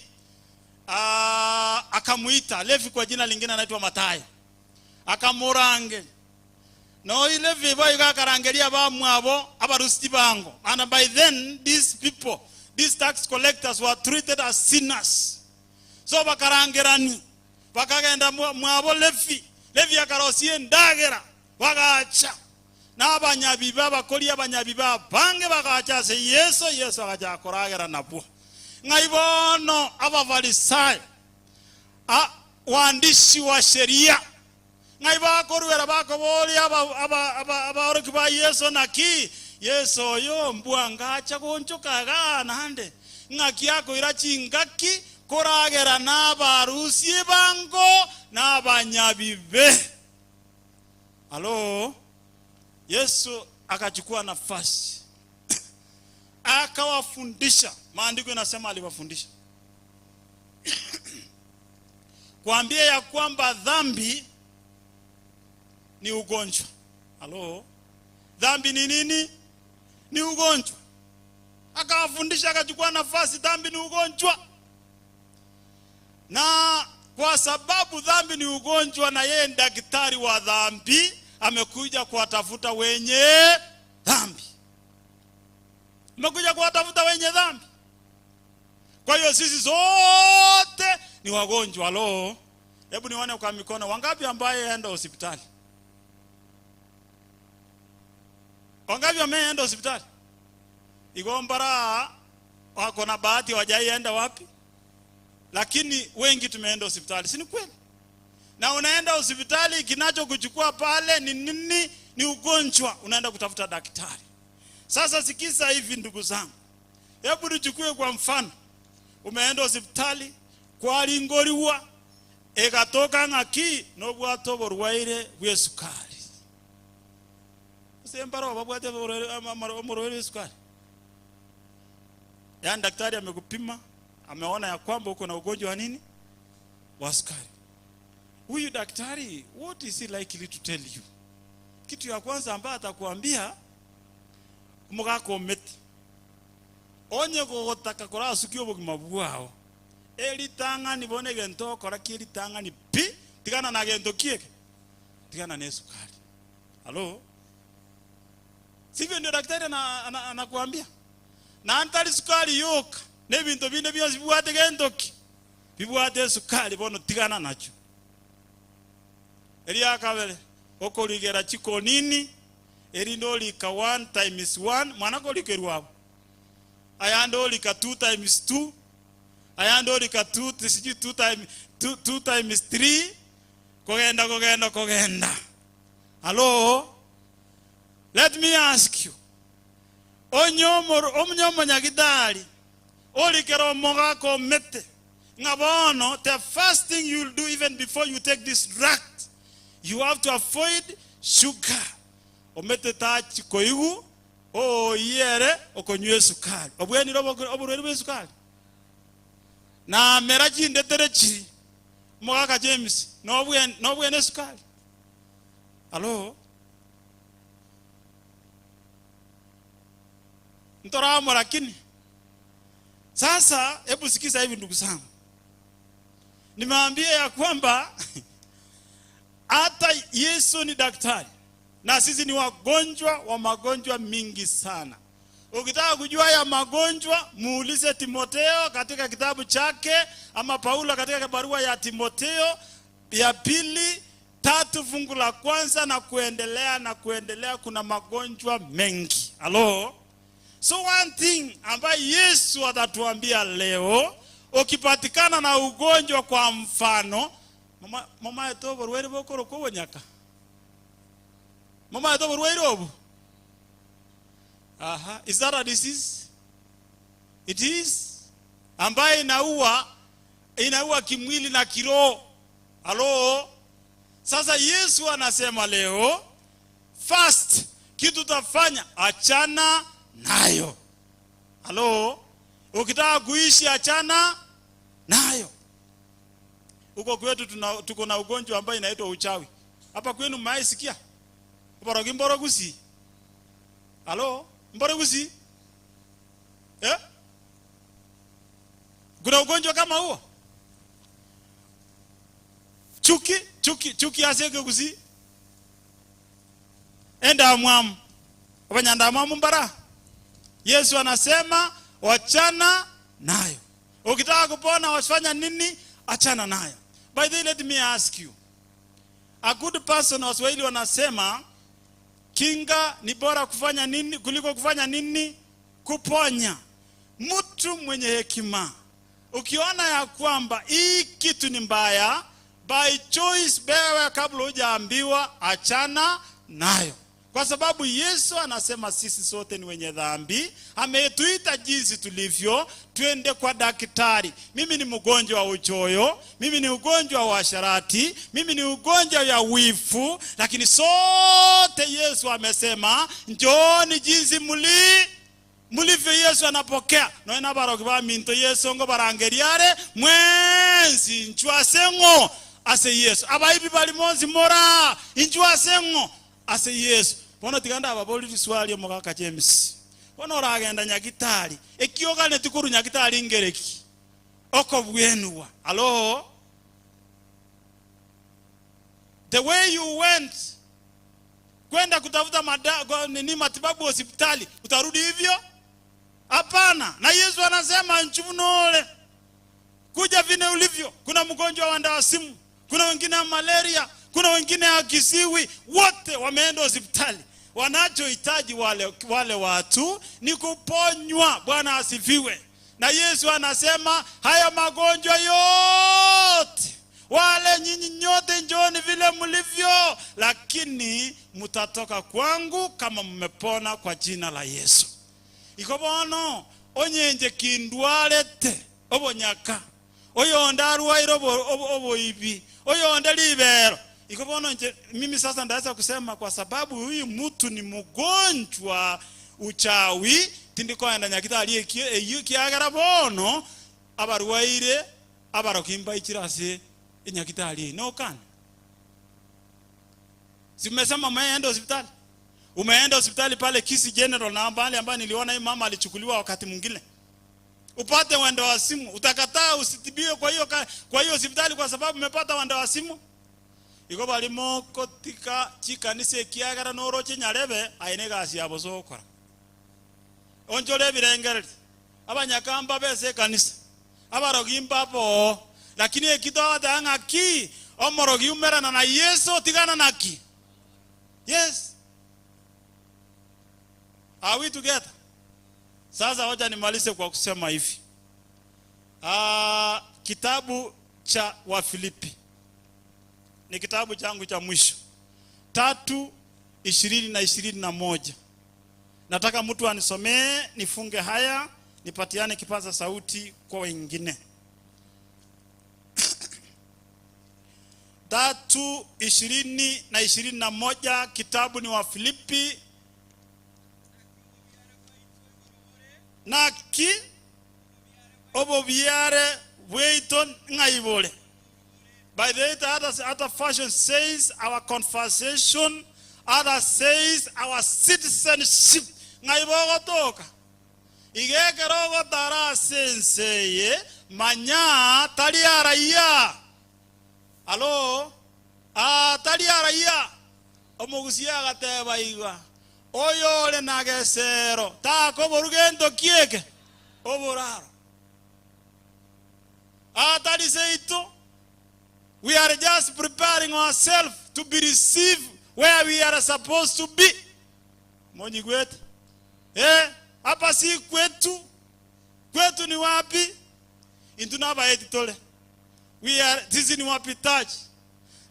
ah, akamuita Levi kwa jina lingine anaitwa Mathayo, akamurange no Levi boigo akarangeria bamwabo abarusi bango and by then these people these tax collectors were treated as sinners So bakarangerania, bakagenda mwabo Levi. Levi akarosia endagera, bagacha. Na abanyabibe, abakori abanyabibe abange bagacha ase Yeso, Yeso agachaka koragera nabwo. Ng'ai bono Abafarisayo, a, waandishi wa sheria, ng'ai bakoruera bakoboria aba, aba, aba, abaorokia ba Yeso naki Yeso oyo mbwango acha goonchoka igaa naende, ng'aki akoira chingaki koragera nabarusia ebango na abanyabibe. Alo, Yesu akachukua nafasi akawafundisha. Maandiko inasema aliwafundisha kuambia ya kwamba dhambi ni ugonjwa. Halo, dhambi ni nini? Ni ugonjwa. Akawafundisha, akachukua nafasi, dhambi ni ugonjwa. Na Kwa sababu dhambi ni ugonjwa na yeye ni daktari wa dhambi, amekuja kuwatafuta wenye dhambi. Amekuja kuwatafuta wenye dhambi. Kwa hiyo sisi zote ni wagonjwa. Lo, hebu nione kwa mikono, wangapi ambaye enda hospitali? Wangapi wameenda hospitali? Igombara wako na bahati wajaienda wapi? Lakini wengi tumeenda hospitali, si ni kweli? Na unaenda hospitali, kinachokuchukua pale ni nini? Ni ugonjwa, unaenda kutafuta daktari. Sasa sikiza hivi ndugu zangu, hebu nichukue kwa mfano, umeenda hospitali kwaringoriwa egatoka ng'aki nobwate oborwaire bwa esukari. Ase mbaro babwate oborwaire ama- ama- omorwaire bwa esukari, yaani daktari amekupima ameona ya kwamba uko na ugonjwa wa nini, wa sukari. Huyu daktari, what is he likely to tell you? Kitu ya kwanza ambayo atakuambia omogakomete onye gogotaka korasukia obogima bwao eritang'ani bono egento okora ki eritang'ani pi tigana na gento kieke tigana na esukari. Halo, sivyo? Ndio daktari anakuambia na ntari sukari yoka na ebinto binde bionsi bibwate gento ki bibwate esukari bono tigana nacho. Eria kabere okorigera chikonini erinde orika 1 times 1 mwana korikerwa abo ayande orika 2 times 2 ayande orika 2 sijui 2 times 2, 2 times 3 kogenda kogenda kogenda. Hello, let me ask you, onye omoro onye omonyagitari orikera omogaka omete ng'a bono the first thing you'll do even before you take this drug you have to avoid sugar omete tachi koigu oiyere okonywa esukari obwenire oborwaire bwa esukari namera chindetere chiri omogaka James nobwen nobwene esukari. Halo, ntoramo lakini sasa, hebu sikiza hivi ndugu zangu, nimeambia ya kwamba hata Yesu ni daktari na sisi ni wagonjwa wa magonjwa mingi sana. Ukitaka kujua ya magonjwa muulize Timoteo katika kitabu chake, ama Paulo katika barua ya Timoteo ya pili tatu fungu la kwanza na kuendelea na kuendelea. Kuna magonjwa mengi. Halo, so one thing ambayo Yesu atatuambia leo, ukipatikana na ugonjwa, kwa mfano mama mama eto oborwaire bokorokwa obonyaka mama eto oborwaire obu. Aha, is that a disease? It is ambaye inaua inaua kimwili na kiroho. Halo, sasa Yesu anasema leo, first kitu utafanya achana nayo. Halo, ukitaka kuishi achana nayo. Huko kwetu tuna, tuko na ugonjwa ambayo inaitwa uchawi. Hapa kwenu mmaisikia? Mborogi mborogusi. Halo, mborogusi? Eh? Kuna ugonjwa kama huo? Chuki, chuki, chuki aseke gusi. Enda mwamu. Abanyanda mwamu mbara. Yesu anasema wachana nayo. Ukitaka kupona wafanya nini? Achana nayo. By the way, let me ask you. A good person, Waswahili wanasema kinga ni bora kufanya nini kuliko kufanya nini? Kuponya. Mtu mwenye hekima, ukiona ya kwamba hii kitu ni mbaya, by choice, wewe kabla hujaambiwa, achana nayo, kwa sababu Yesu anasema sisi sote ni wenye dhambi. Ametuita jinsi tulivyo, twende kwa daktari. Mimi ni mgonjwa wa uchoyo, mimi ni ugonjwa wa asharati, mimi ni ugonjwa ya wifu, lakini sote Yesu amesema njooni jinsi muli mulivyo. Yesu anapokea noena baroki ba minto Yesu ngo barangeriare mwensi nchwaseng'o ase Yesu abaibi bali monsi mora inchwaseng'o ase Yesu. Bono tiga ndababori riswali omogaka James, bono oragenda nyagitari ekioganeti korwa nyagitari ngereki okobwenwa. Alo. The way you went kwenda kutafuta mada, kwa nini matibabu hospitali, utarudi hivyo? Hapana. Na Yesu anasema nchunole kuja vile ulivyo. Kuna mgonjwa wa ndawasimu, kuna wengine wa malaria, kuna wengine wa kisiwi, wote wameenda hospitali. Wanachohitaji wale, wale watu ni kuponywa. Bwana asifiwe. Na Yesu anasema haya magonjwa yote wale nyinyi nyote njooni vile mlivyo, lakini mtatoka kwangu kama mmepona kwa jina la Yesu. Igo bono onyenche kindwarete obonyaka, oyonde arwaire obo- obo- oboibi, oyonde ribero. Igo bono nche mimi sasa ndaweza kusema kwa sababu huyu mtu ni mgonjwa uchawi tindikoenda nyagitari ekio eyio ekiagera bono abarwaire abaroki mbaichire ase enyagitari eye nokana. Si mmesema mmeenda hospitali? Umeenda hospitali pale Kisii General na mahali ambayo niliona hii mama alichukuliwa wakati mwingine. Upate wendo wa simu, utakataa usitibiwe kwa hiyo kwa hiyo hospitali kwa sababu umepata wendo wa simu? Igo barimo kotika chikanisa ekiagera noroche nyarebe aye ne egasi ya bosa ogokora. Onchore ebirengererio, abanyaka mbabe ase ekanisa, abarogi mbabe oo, lakini eki togoteba ng'aki omorogi umerana na Yeso tigana naki? Yes. Are we together? Sasa wacha nimalize kwa kusema hivi. Ah, kitabu cha Wafilipi ni kitabu changu cha mwisho, 3:20 na 21. Nataka mtu anisomee nifunge haya, nipatiane kipaza sauti kwa wengine. 3:20 na 21, kitabu ni Wafilipi. Naki obobiare bwaito ng'ai bore? By the way, the other, other version says our conversation, other says our citizenship. Ng'ai bogotoka? Iga ekero ogotara ase ense eye, manya tari araiya. Alo? Aa, tari araiya. Omogusia agateba iga, Oyore na gesero takoborwa gento kieke oboraro. Aa, tari seito. We are just preparing ourselves to be received where we are supposed to be. Monyigwete? Eh, hapa si kwetu. Kwetu ni wapi? Intwe nabaeti tore. We are, sisi ni wapitaji.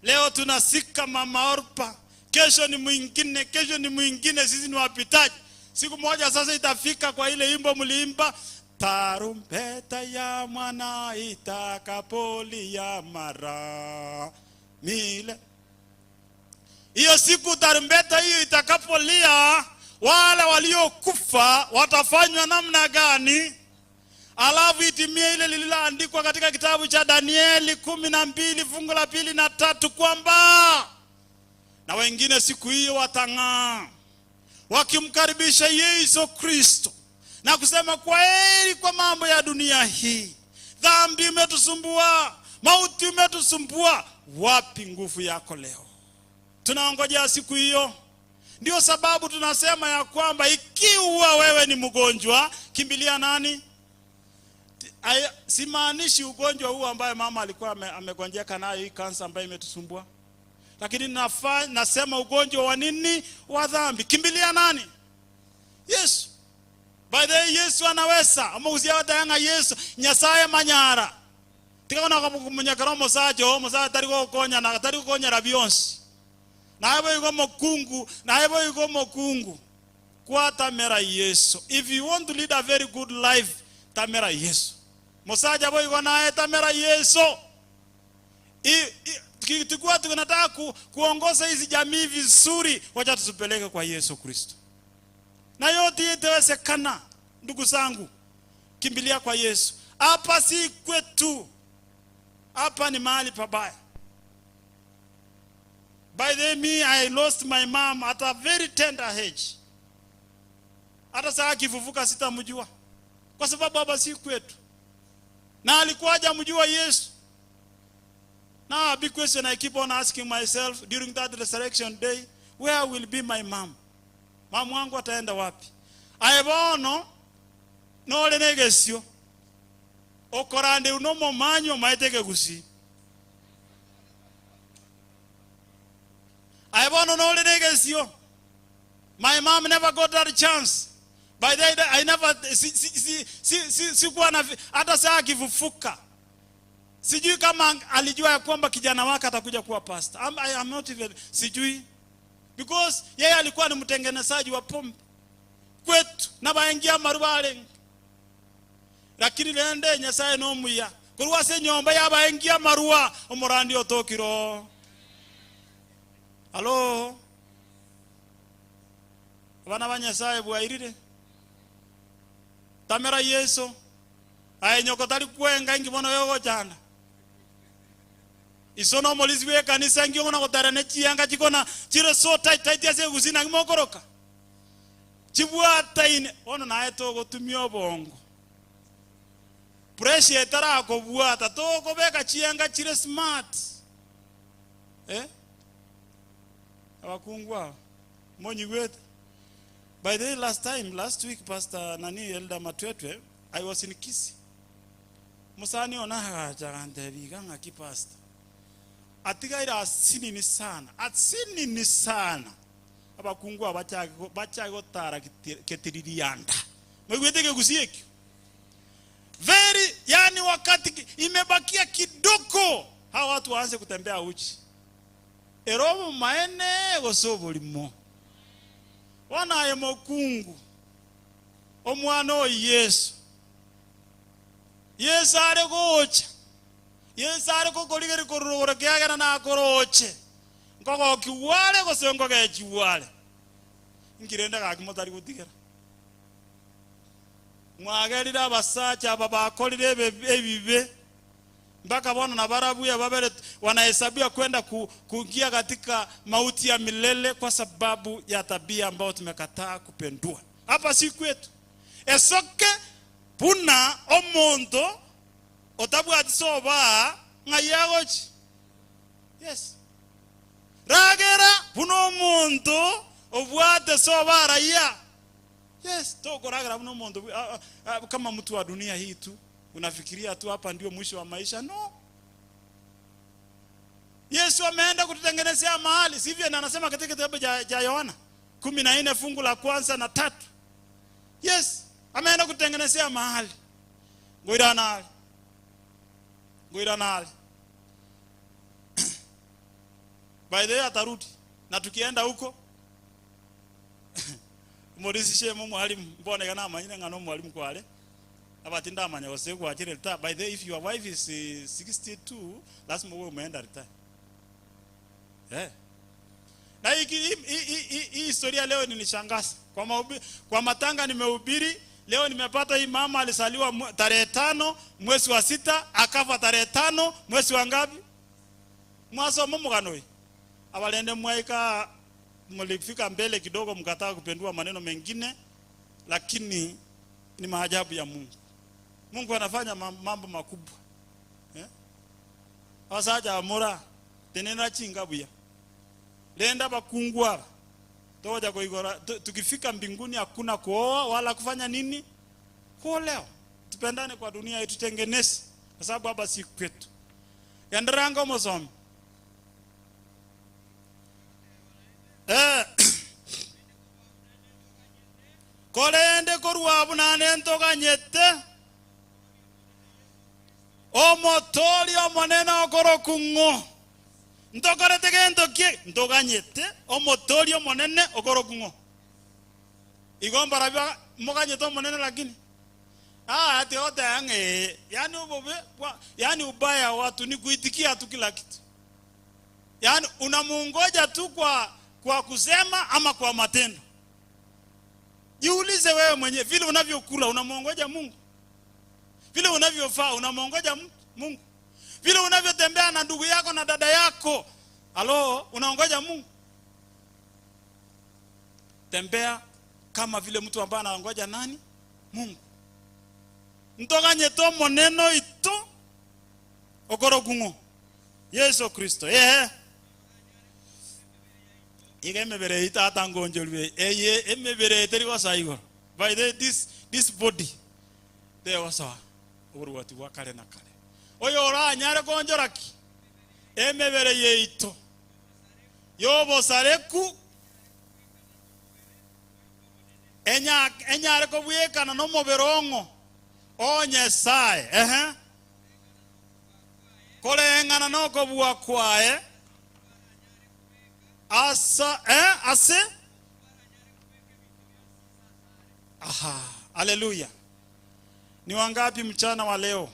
Leo tunasika mama Orpa, kesho ni mwingine, kesho ni mwingine. Sisi ni wapitaji. Siku moja sasa itafika kwa ile imbo mliimba, tarumbeta ya mwana itakapolia mara mile. Hiyo siku tarumbeta hiyo itakapolia, wale waliokufa watafanywa namna gani? Alafu itimie ile lililoandikwa katika kitabu cha Danieli 12 fungu la pili na tatu kwamba na wengine siku hiyo watang'aa wakimkaribisha Yesu Kristo na kusema kwa heri kwa mambo ya dunia hii. Dhambi imetusumbua, mauti imetusumbua, wapi nguvu yako leo? Tunaongojea siku hiyo. Ndio sababu tunasema ya kwamba ikiwa wewe ni mgonjwa, kimbilia nani? Simaanishi ugonjwa huu ambaye mama alikuwa amegonjeka nayo, hii kansa ambayo imetusumbua, lakini nasema ugonjwa wa nini? Wa dhambi. Kimbilia nani? Yesu. By the way, Yesu anaweza. Omogusia batanga Yesu Nyasaye manyara. Tiga kumunyakara omosacha oo, omosacha tari gokonya na tari gokonyera bionsi. Naye boigo omokungu, naye boigo omokungu. Kwatamera Yesu. If you want to lead a very good life, tamera Yesu. Mosacha boigo naye tamera Yesu. Tukiwa tunataka kuongoza hizi jamii vizuri, wacha tuzipeleke kwa Yesu Kristo. Na yote itawezekana, ndugu zangu. Kimbilia kwa Yesu. Hapa si kwetu. Hapa ni mahali pabaya. By the way, me, I lost my mom at a very tender age. Hata saa akifufuka sitamjua. Kwa sababu hapa si kwetu. Na alikuwa hajamjua Yesu. Now a big question I keep on asking myself during that resurrection day, where will be my mom? Mamu wangu ataenda wapi? Aye bono nore negesio okoranderwa nomomanyi omaete ekegusii. Aye bono nore negesio. My mom never got that chance. By the way, I never si, si, si, si, si, sikuwa na hata saa akifufuka. Sijui kama alijua ya kwamba kijana wake atakuja kuwa pastor. I am not even sijui. Because yeye alikuwa ni mtengenezaji wa pombe kwetu na baengia marubarenge. Lakini rende Nyasaye nomuya korwa ase enyomba yabaengia amarua omorandi otokire. Halo. Abana ba Nyasaye bwairire. Tamera Yeso. Aye nyoko tari kwenga inki bono yogochanda. Iso nomorisi bw'ekanisa inki okona gotara ne chianga chikona chire so tight tight ase egusii naki mokoroka. Chibwataine bono naye togotumia obongo. Pressure etarakobwata tokobeka chianga chire smart. Eh? Abakungu aba monyigwete. By the way, last time, last week, Pastor Nani Elder Matwetwe, I was in Kisii. Musani ona agacha agantebi iga ng'aki pastor. Atigaire asinini sana, asinini sana. Abakungu aba bachake bachake gotara ketiririanda. Moigwete ekegusii ekio? Very, yani wakati imebakia kidogo hawa watu waanze kutembea uchi. Ere obomaene gose oborimo. Bono aye mokungu, omwana o Yeso, Yeso are gocha, Yeso are gokorigereria korwa rogoro ekiagera nakoroche, nkogokigwa are gose nkogechigwa are? Inki rende gaki motari gotigera? Mwagerire abasacha aba bakorire ebibe mpaka bono nabarabwo babere wanahesabia kwenda kuingia katika mauti ya milele kwa sababu ya tabia ambayo tumekataa kupendua. Hapa si kwetu. Esoke buna omonto otabwati soba ng'ai agochi. Yes. Ragera buna omonto obwate soba araiya. Yes, tokoragera buna omonto kama mtu wa dunia hii tu. Unafikiria tu hapa ndio mwisho wa maisha? No. Yesu ameenda kututengenezea mahali, sivyo? Na anasema katika kitabu cha Yohana 14 fungu la kwanza na tatu. Yes, ameenda kututengenezea mahali. Ngoira nali. Ngoira nali. By the way atarudi. Na tukienda huko murisishe mu mwalimu mbone kana amanyire ng'ana omwalimu kware abati ndamanya gose gwachire retire. By the way, if your wife is 62 lazima uwe umeenda retire. Na hii historia leo nilishangaza. Kwa kwa matanga nimehubiri, leo nimepata hii mama alizaliwa tarehe 5 mwezi wa 6, akafa tarehe 5 mwezi wa ngapi? Mwasoma mugano hii. Abalende mwaika mlifika mbele kidogo mkataa kupendua maneno mengine, lakini ni maajabu ya Mungu. Mungu anafanya mambo makubwa. Abasacha amora tenena chingabuya. Lenda bakungwa. Toja kuigora tukifika mbinguni hakuna kuoa wala kufanya nini? Kuolewa. Tupendane kwa dunia yetu, tutengeneze kwa sababu hapa si kwetu. Yandaranga mosomi. Korende korwa bunane ntoganyete omotori omonene okorokung'o ntokorete gento kie ntoganyete omotori omonene okorokung'o igo mbarabia moganyete omonene lakini ati otange yani obobe yani ubaya watu ni kuitikia tu kila kitu. Yani unamungoja tu kwa kusema ama kwa matendo. Jiulize wewe mwenyewe, vile unavyokula unamuongoja Mungu? Vile unavyofaa unamuongoja Mungu? Vile unavyotembea na ndugu yako na dada yako, halo, unaongoja Mungu? Tembea kama vile mtu ambaye anaongoja nani? Mungu. Ntoganye to moneno ito okorokungo. Yeso Kristo, ehe. Iga emebere eyio tata ngonchorwe eye emebere eye teri gosoa igoro. By the way, this, this body tegosoa oborwoti bwa kare na kare. Oyo oranyare konchora ki? Emebere yaito y'obosareku enya enyare kobwekana nomobere ong'o o Nyasaye, ehe, koreng'ana nokobua kwaye asa eh, ase aha haleluya ni wangapi mchana wa leo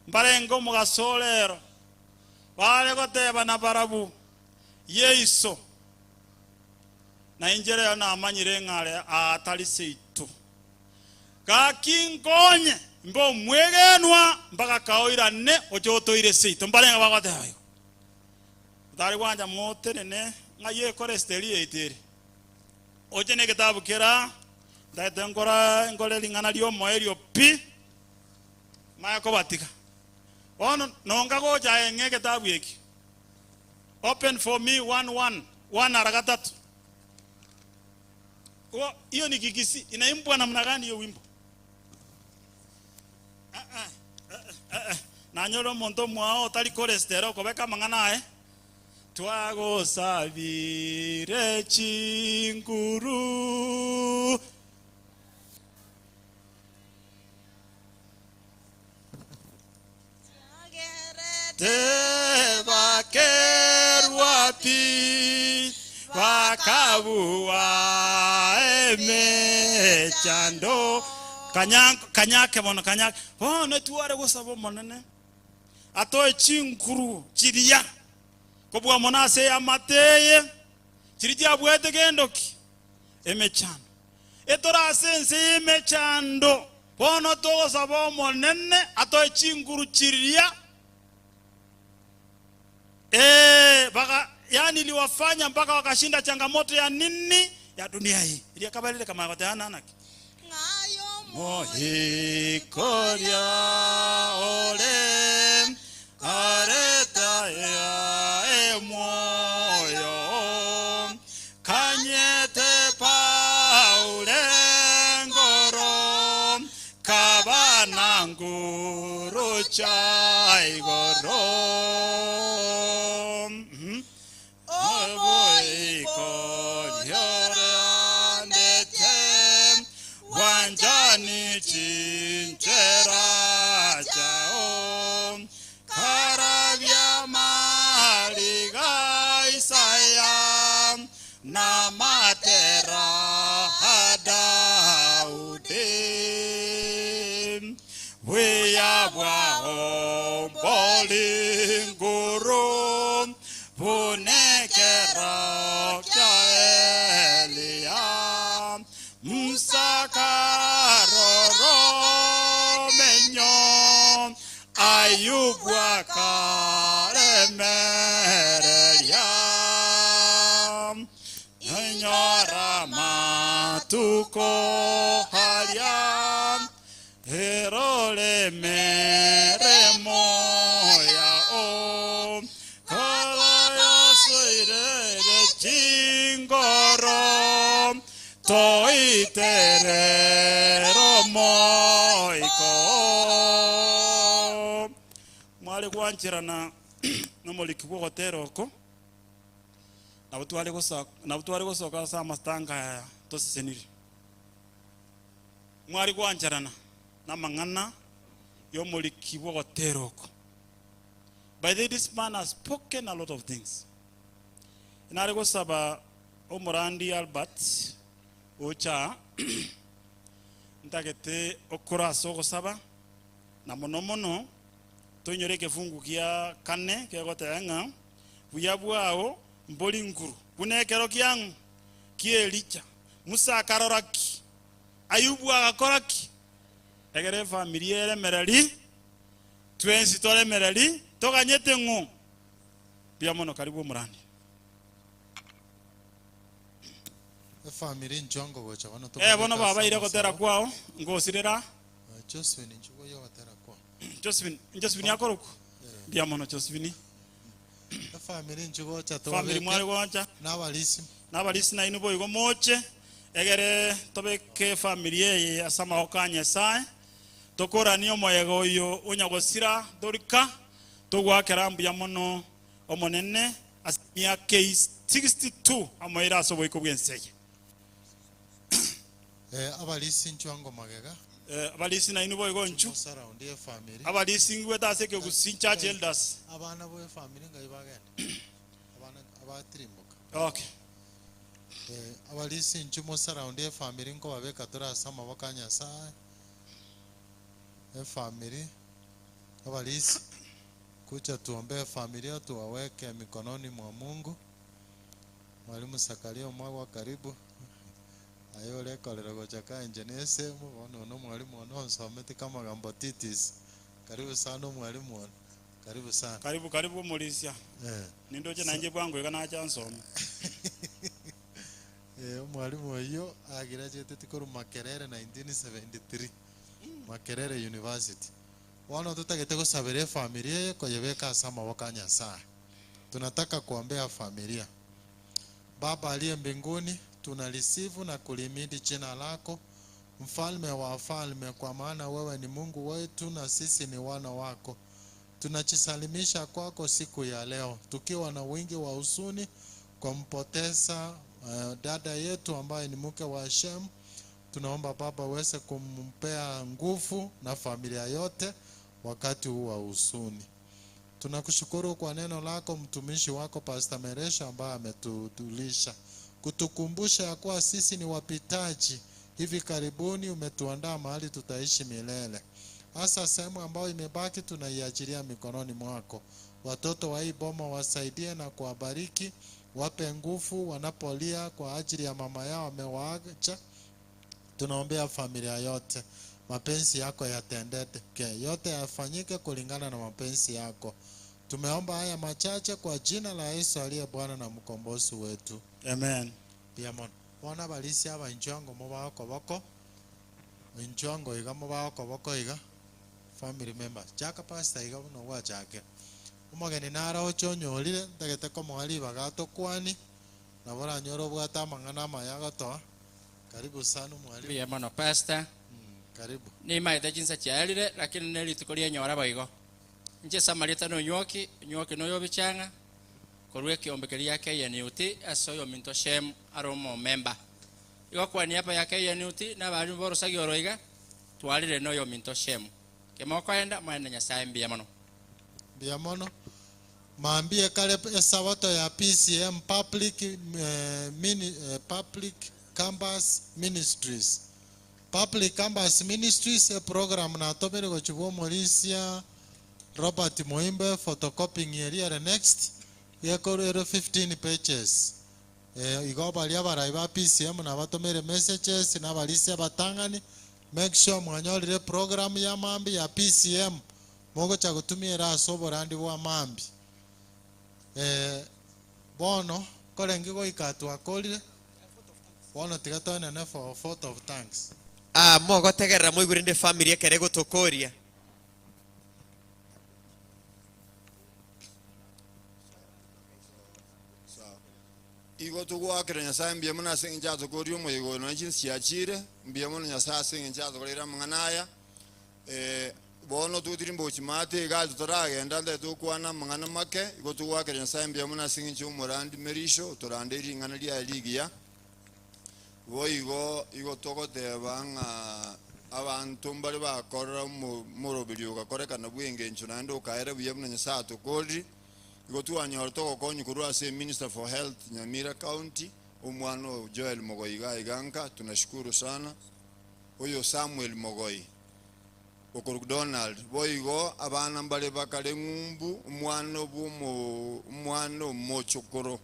mbarenge omogaso rero bare goteba na barabu yeiso na inche rero namanyire ng'are aatari seito gaki nkonye mbe omwegenwa mpaka kaoirane oche otoire seito mbarenge bagoteba igo Otari gwancha motenene ng'a yekore Esteri yaito ere. Oche negetabu kera ntagete nkora nkore ring'ana ri'omoerio pi, manye kobatiga. Bono nonga gocha aye ng'a egetabu eki. Open for me one one, one ara gatato. Huo hiyo ni Kikisii, inaimbwa namna gani hiyo wimbo? Eh, eh, eh, eh, eh. Nanyore omonto omwao otari koresta ere okobeka amang'ana aye. Twagosabire chinguru. Tebakerwa pi bakabua emechando Kanya- kanyake bono kanyake bono tware gosaba omonene atoe chinguru chiria kobua mono ase eamate eye chiria chiabuete gento ki emechando etore ase ense y'emechando Bono togosaba Omonene atoe chinguru chiria, ee, baka, yaani iliwafanya mpaka wakashinda changamoto ya nini ya dunia hii. Iria kabarire kamaya goteba naki? Moikoria ore areta ya emoyo Kanyete Paule ngoro, kaba na nguru chia igoro. Mhm. Oboiko ryorandete, bwanchani chinchera chiao. Karabia mari ga Isaya, na matera a Daudi. Buya bwao mbori nguru, buna ekero kia Eliya. Musa karora omenyo, Ayubu akaremereria, Inyora amatuko aria, erore emeremo yao, Kora yosoirere chingoro, Toiterere omoiko. Mware gwancherana nomoriki bw'ogotera oko, nabo tware gosa nabo tware gosoka ase amatanga aya toseseniri. Mware gwancherana namang'ana y'omoriki bw'ogotera oko. By the way, this man has spoken a lot of things. Nare gosaba Omorandi Albert ocha aa, ntagete okore ase ogosaba, na mono mono toinyore ekefungu gia kane kegoteba ng'a buya bwao mbori nguru buna ekero kiang'o ki'Elija. Musa akarora ki? Ayubu agakora ki? Egere efamiri eremereri, twensi toremereri, toganyete ng'o? Mbuya mono, karibu omorandi. Efamiri inchwo ngogocha bono Eh, bono tobabeke ase babaire ogotera amasabo. kwao, ngosirera. Eh, Josephine inchwo boiyo ogotera kwao. Josephine, Josephine akorokwa? Mbuya mono Josephine. Efamiri inchu gocha Family mware gocha. Na abarisi. Na abarisi nainwe boigo moche, egere tobeke efamiri eye ase amaboko a Nyasae, tokoranie omoyega oyo o nyagosira Dorika, togoakera mbuya mono Omonene ase emiaka eye 62 amoeire ase oboiko bw'ense eye. Eh, abarisi inchu ango magega. Eh, abarisi nainwe boigo inchu. Surround efamiri. Abarisi ngigwete ase ekegusii church elders. Abana bo efamiri ngai bagenda? Abana abatirimboka. Okay. Eh, abarisi inchu mo surround efamiri nkobabeka tore ase amaboko a Nyasaye. Efamiri, abarisi, kucha tuombee familia tuwaweke mikononi mwa Mungu. Mwalimu Zakaria omwagwa karibu. Aye orekorera gocha ka inche na esemo, bono one omwalimu one onsometi kamagambo titis. Karibu sana omwalimu one. Karibu sana. Karibu karibu omorisia. Eh. Nindoche nainche bwango iga nacha nsome. Eh, omwalimu oyio agirachueteti korwa Makerere 1973, Makerere University. Bono totagete gosabera efamiri eye koyebeka ase amaboko a Nyasaye. Tunataka kuombea familia. Baba aliye mbinguni, tunalisifu na kulimidi jina lako, mfalme wa wafalme, kwa maana wewe ni Mungu wetu na sisi ni wana wako. Tunajisalimisha kwako siku ya leo tukiwa na wingi wa huzuni kwa mpoteza dada yetu ambaye ni mke wa Shem. Tunaomba Baba uweze kumpea nguvu na familia yote wakati huu wa huzuni. Tunakushukuru kwa neno lako, mtumishi wako Pastor Meresha ambaye ametutulisha kutukumbusha ya kuwa sisi ni wapitaji. Hivi karibuni umetuandaa mahali tutaishi milele. Hasa sehemu ambayo imebaki tunaiachilia mikononi mwako. Watoto wa hii boma wasaidie na kuwabariki, wape nguvu wanapolia kwa ajili ya mama yao amewaacha. Tunaombea familia yote, mapenzi yako yatendeke, yote yafanyike kulingana na mapenzi yako. Tumeomba haya machache kwa jina la Yesu aliye Bwana na mkombozi wetu. Amen. Diamond. Bona balisi aba inchwango mubao koboko. Inchwango iga mubao koboko iga. Family members. Chaka pastor iga buno gwachake. Omogeni naro oche onyorire ntagete komoa ribaga atokwani nabo oranyore obwate amang'ana amaya agotoa. Karibu sana mwalimu. Mbuya mono pastor. Karibu. Nimaete chinsa chiaerire lakini ne rituko rienyora boigo. Inche ase amarieta na onywoki, onywoki noyo obichang'a korwa ekiombe keria gia KNUT ase oyominto Shem are omomemba. Igo kwa niaba ya KNUT na abarimu b'orosagi oro iga twarire na oyominto Shem. Kemokoenda moende Nyasaye mbuya mono. Mbuya mono. Mambie kare esabato ya PCM Public, eh, mini, eh, Public Campus Ministries. Public Campus Ministries e program natomire gochibwa omorisia Robert Moimbe photocopying eria ere next gekorwa ere 15 pages. Eh, igo baria abarai ba PCM nabatomire messages na abarisia abatang'ani make sure mwanyorire program ya mambi ya PCM mogocha gotumia ase oborandi bwa mambi. Eh, bono korenge goika twakorire bono tiga toenene for vote of thanks. Ah, mogotegerera moigure nde family ekere gotokoria. Igo togoakera Nyasae mbuya mono ase engencho atokorie omoyega oyo nonya chinse chiachire, mbuya mono Nyasae ase engencho atokoreire amang'ana aya. Eh, bono totirimba gochia maate iga aria totaragenda ntari tokwana amang'ana make, igo togoakera Nyasae mbuya mono ase engencho y'omorandi Merisho otorandeire ring'ana riaye rigiya. Boigo igo togoteba ng'a abanto mbare bakorora omo- omoroberio ogakorekana bw'engencho naende okaera buya buna Nyasae atokorire. Igo twanyora togokonywa korwa ase Minister for Health Nyamira County, omwana o Joel Mogoi iga iga nka, tunashukuru sana. Oyo Samuel Mogoi, okorokwa Donald, boigo abana mbare bakare ng'umbu, omwana bw'omo omwana omochokoro,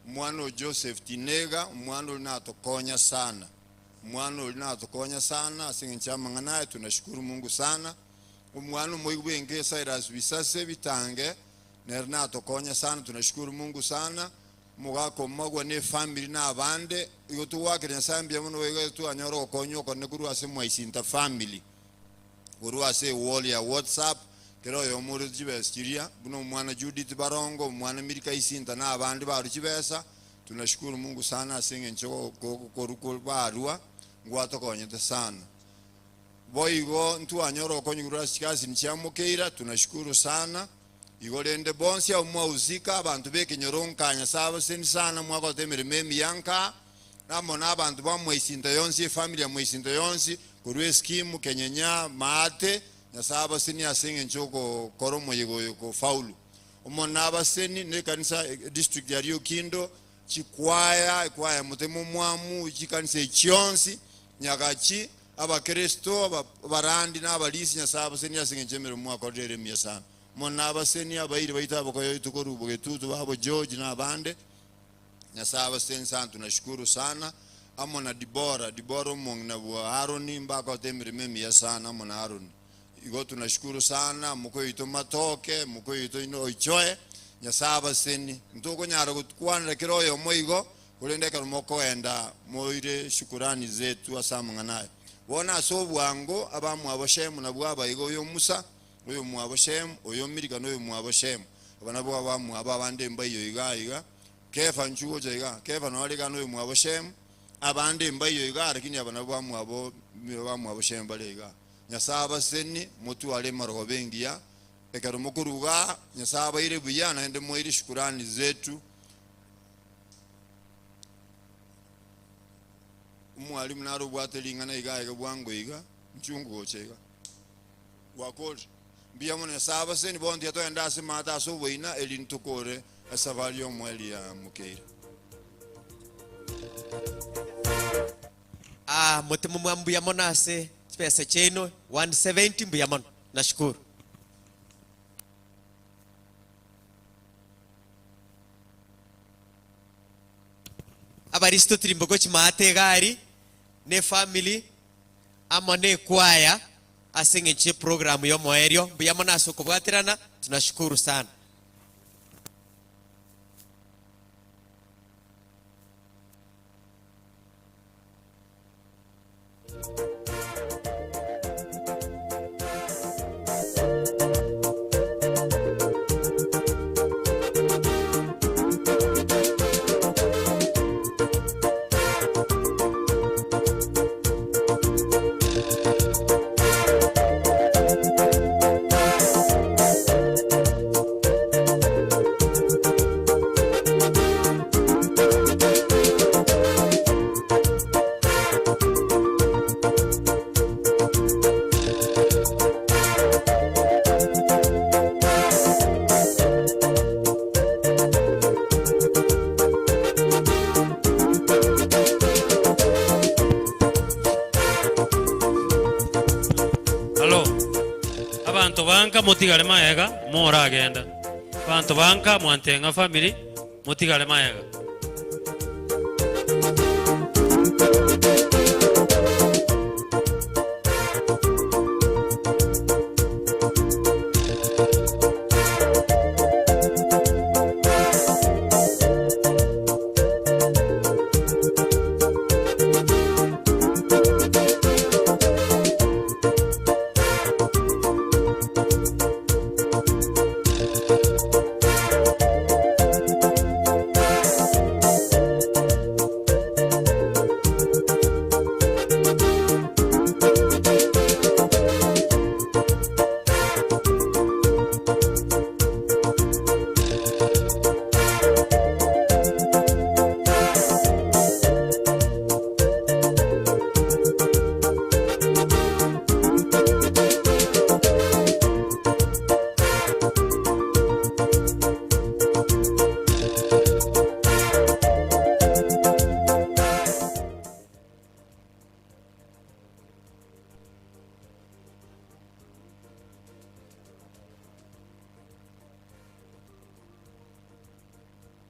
omwana o Joseph Tinega, omwana oria natokonya sana, omwana oria natokonya sana ase eng'encho y'amang'ana aya, tunashukuru Mungu sana. Omwana omoigwa bw'enka Cyrus Bisase Bitange, nere natokonya sana, tunashukuru Mungu sana. Omogaka omogwa na efamiri na abande, igo togoakera Nyasaye mbuya mono boigo twanyora ogokonywa okonene korwa ase Mwaisinta family, korwa ase ewall ya WhatsApp, Kera oyomo orete chibesa chiria, buna omwana Judith Barongo, omwana Milka Isinta na abande barwa chibesa, tunashukuru Mungu sana ase eng'encho korwa barwa ngwatokonyete sana. Boigo ntwanyora okonywa korwa ase chikasini chia Mokeira, tunashukuru sana. Igo rende bonsi abwo mwahusika, abanto b'ekenyoro nka Nyasae abaseni sana, mwakorete emeremo emiya nka, amo na abanto ba Mwaisinto yonsi, efamiri ya Mwaisinto yonsi, korwa Eskimu, Kenyenya, Maate, Nyasae abaseni ase eng'encho y'ogokora omoyega oyo kofaulu. Omonene abaseni na ekanisa district ya Riokindo, chikwaya, ekwaya ya Motema Omwamu, chikanisa echi chionsi, Nyagachi, Abakristo, abarandi na abarisia, Nyasae abaseni ase eng'encho y'emeremo mwakorire ere emiya sana. Omonene abaseni abairi baito abakoyoitwe korwa Bogetutu, babo George na abande, Nyasae abaseni sana, tunashukuru sana, amo na Dibora, Dibora omong'ina bwa Haroni, mbakorete emeremo emiya sana amo na Haroni. Igo tunashukuru sana, mokoyoito matoke, mokoyoito ino oichoe, Nyasae abaseni. Ntokonyara gokwanera kera oyomo igo, korende ekero mokoenda moire shukurani zetu ase amang'ana aya. Bono ase obwango abamwabo Shemu nabwo aba iga oyo Musa, oyomwabo Shemu, oyo Milika na oyomwabo Shemu. Aba nabwo abamwabo abande mbaiyo iga iga. Kefa nchwe gocha iga, Kefa nao are iga na oyomwabo Shemu, abande mbaiyo iga, lakini aba nabwo bamwabo bamwabo Shemu bare iga. Nyasae abaseni, motware emarogoba engiya, ekero mokoruga, Nyasae abaire buya, naende moire shukurani zetu. Omwalimu nare obwate ring'ana iga iga bwango iga, nchungu gocha iga. Gwakorire. Mbuya mono Nyasae abaseni, bono tiga togende ase maate ase oboina, erinde tokore esafari y'omoerio ya Mokeira. Ah, motimo mwa mbuya mono ase chibesa chiaino 170 mbuya mono. Nashukuru. Abaristo tirimbogo chimaate egari ne efamily amo ne ekwaya ase eng'encho ye program y'omoerio. Mbuya mono ase okobwaterana, tunashukuru sana. Halo, abanto banka motigare maega moragenda. Abanto banka mwantenga family motigare maega.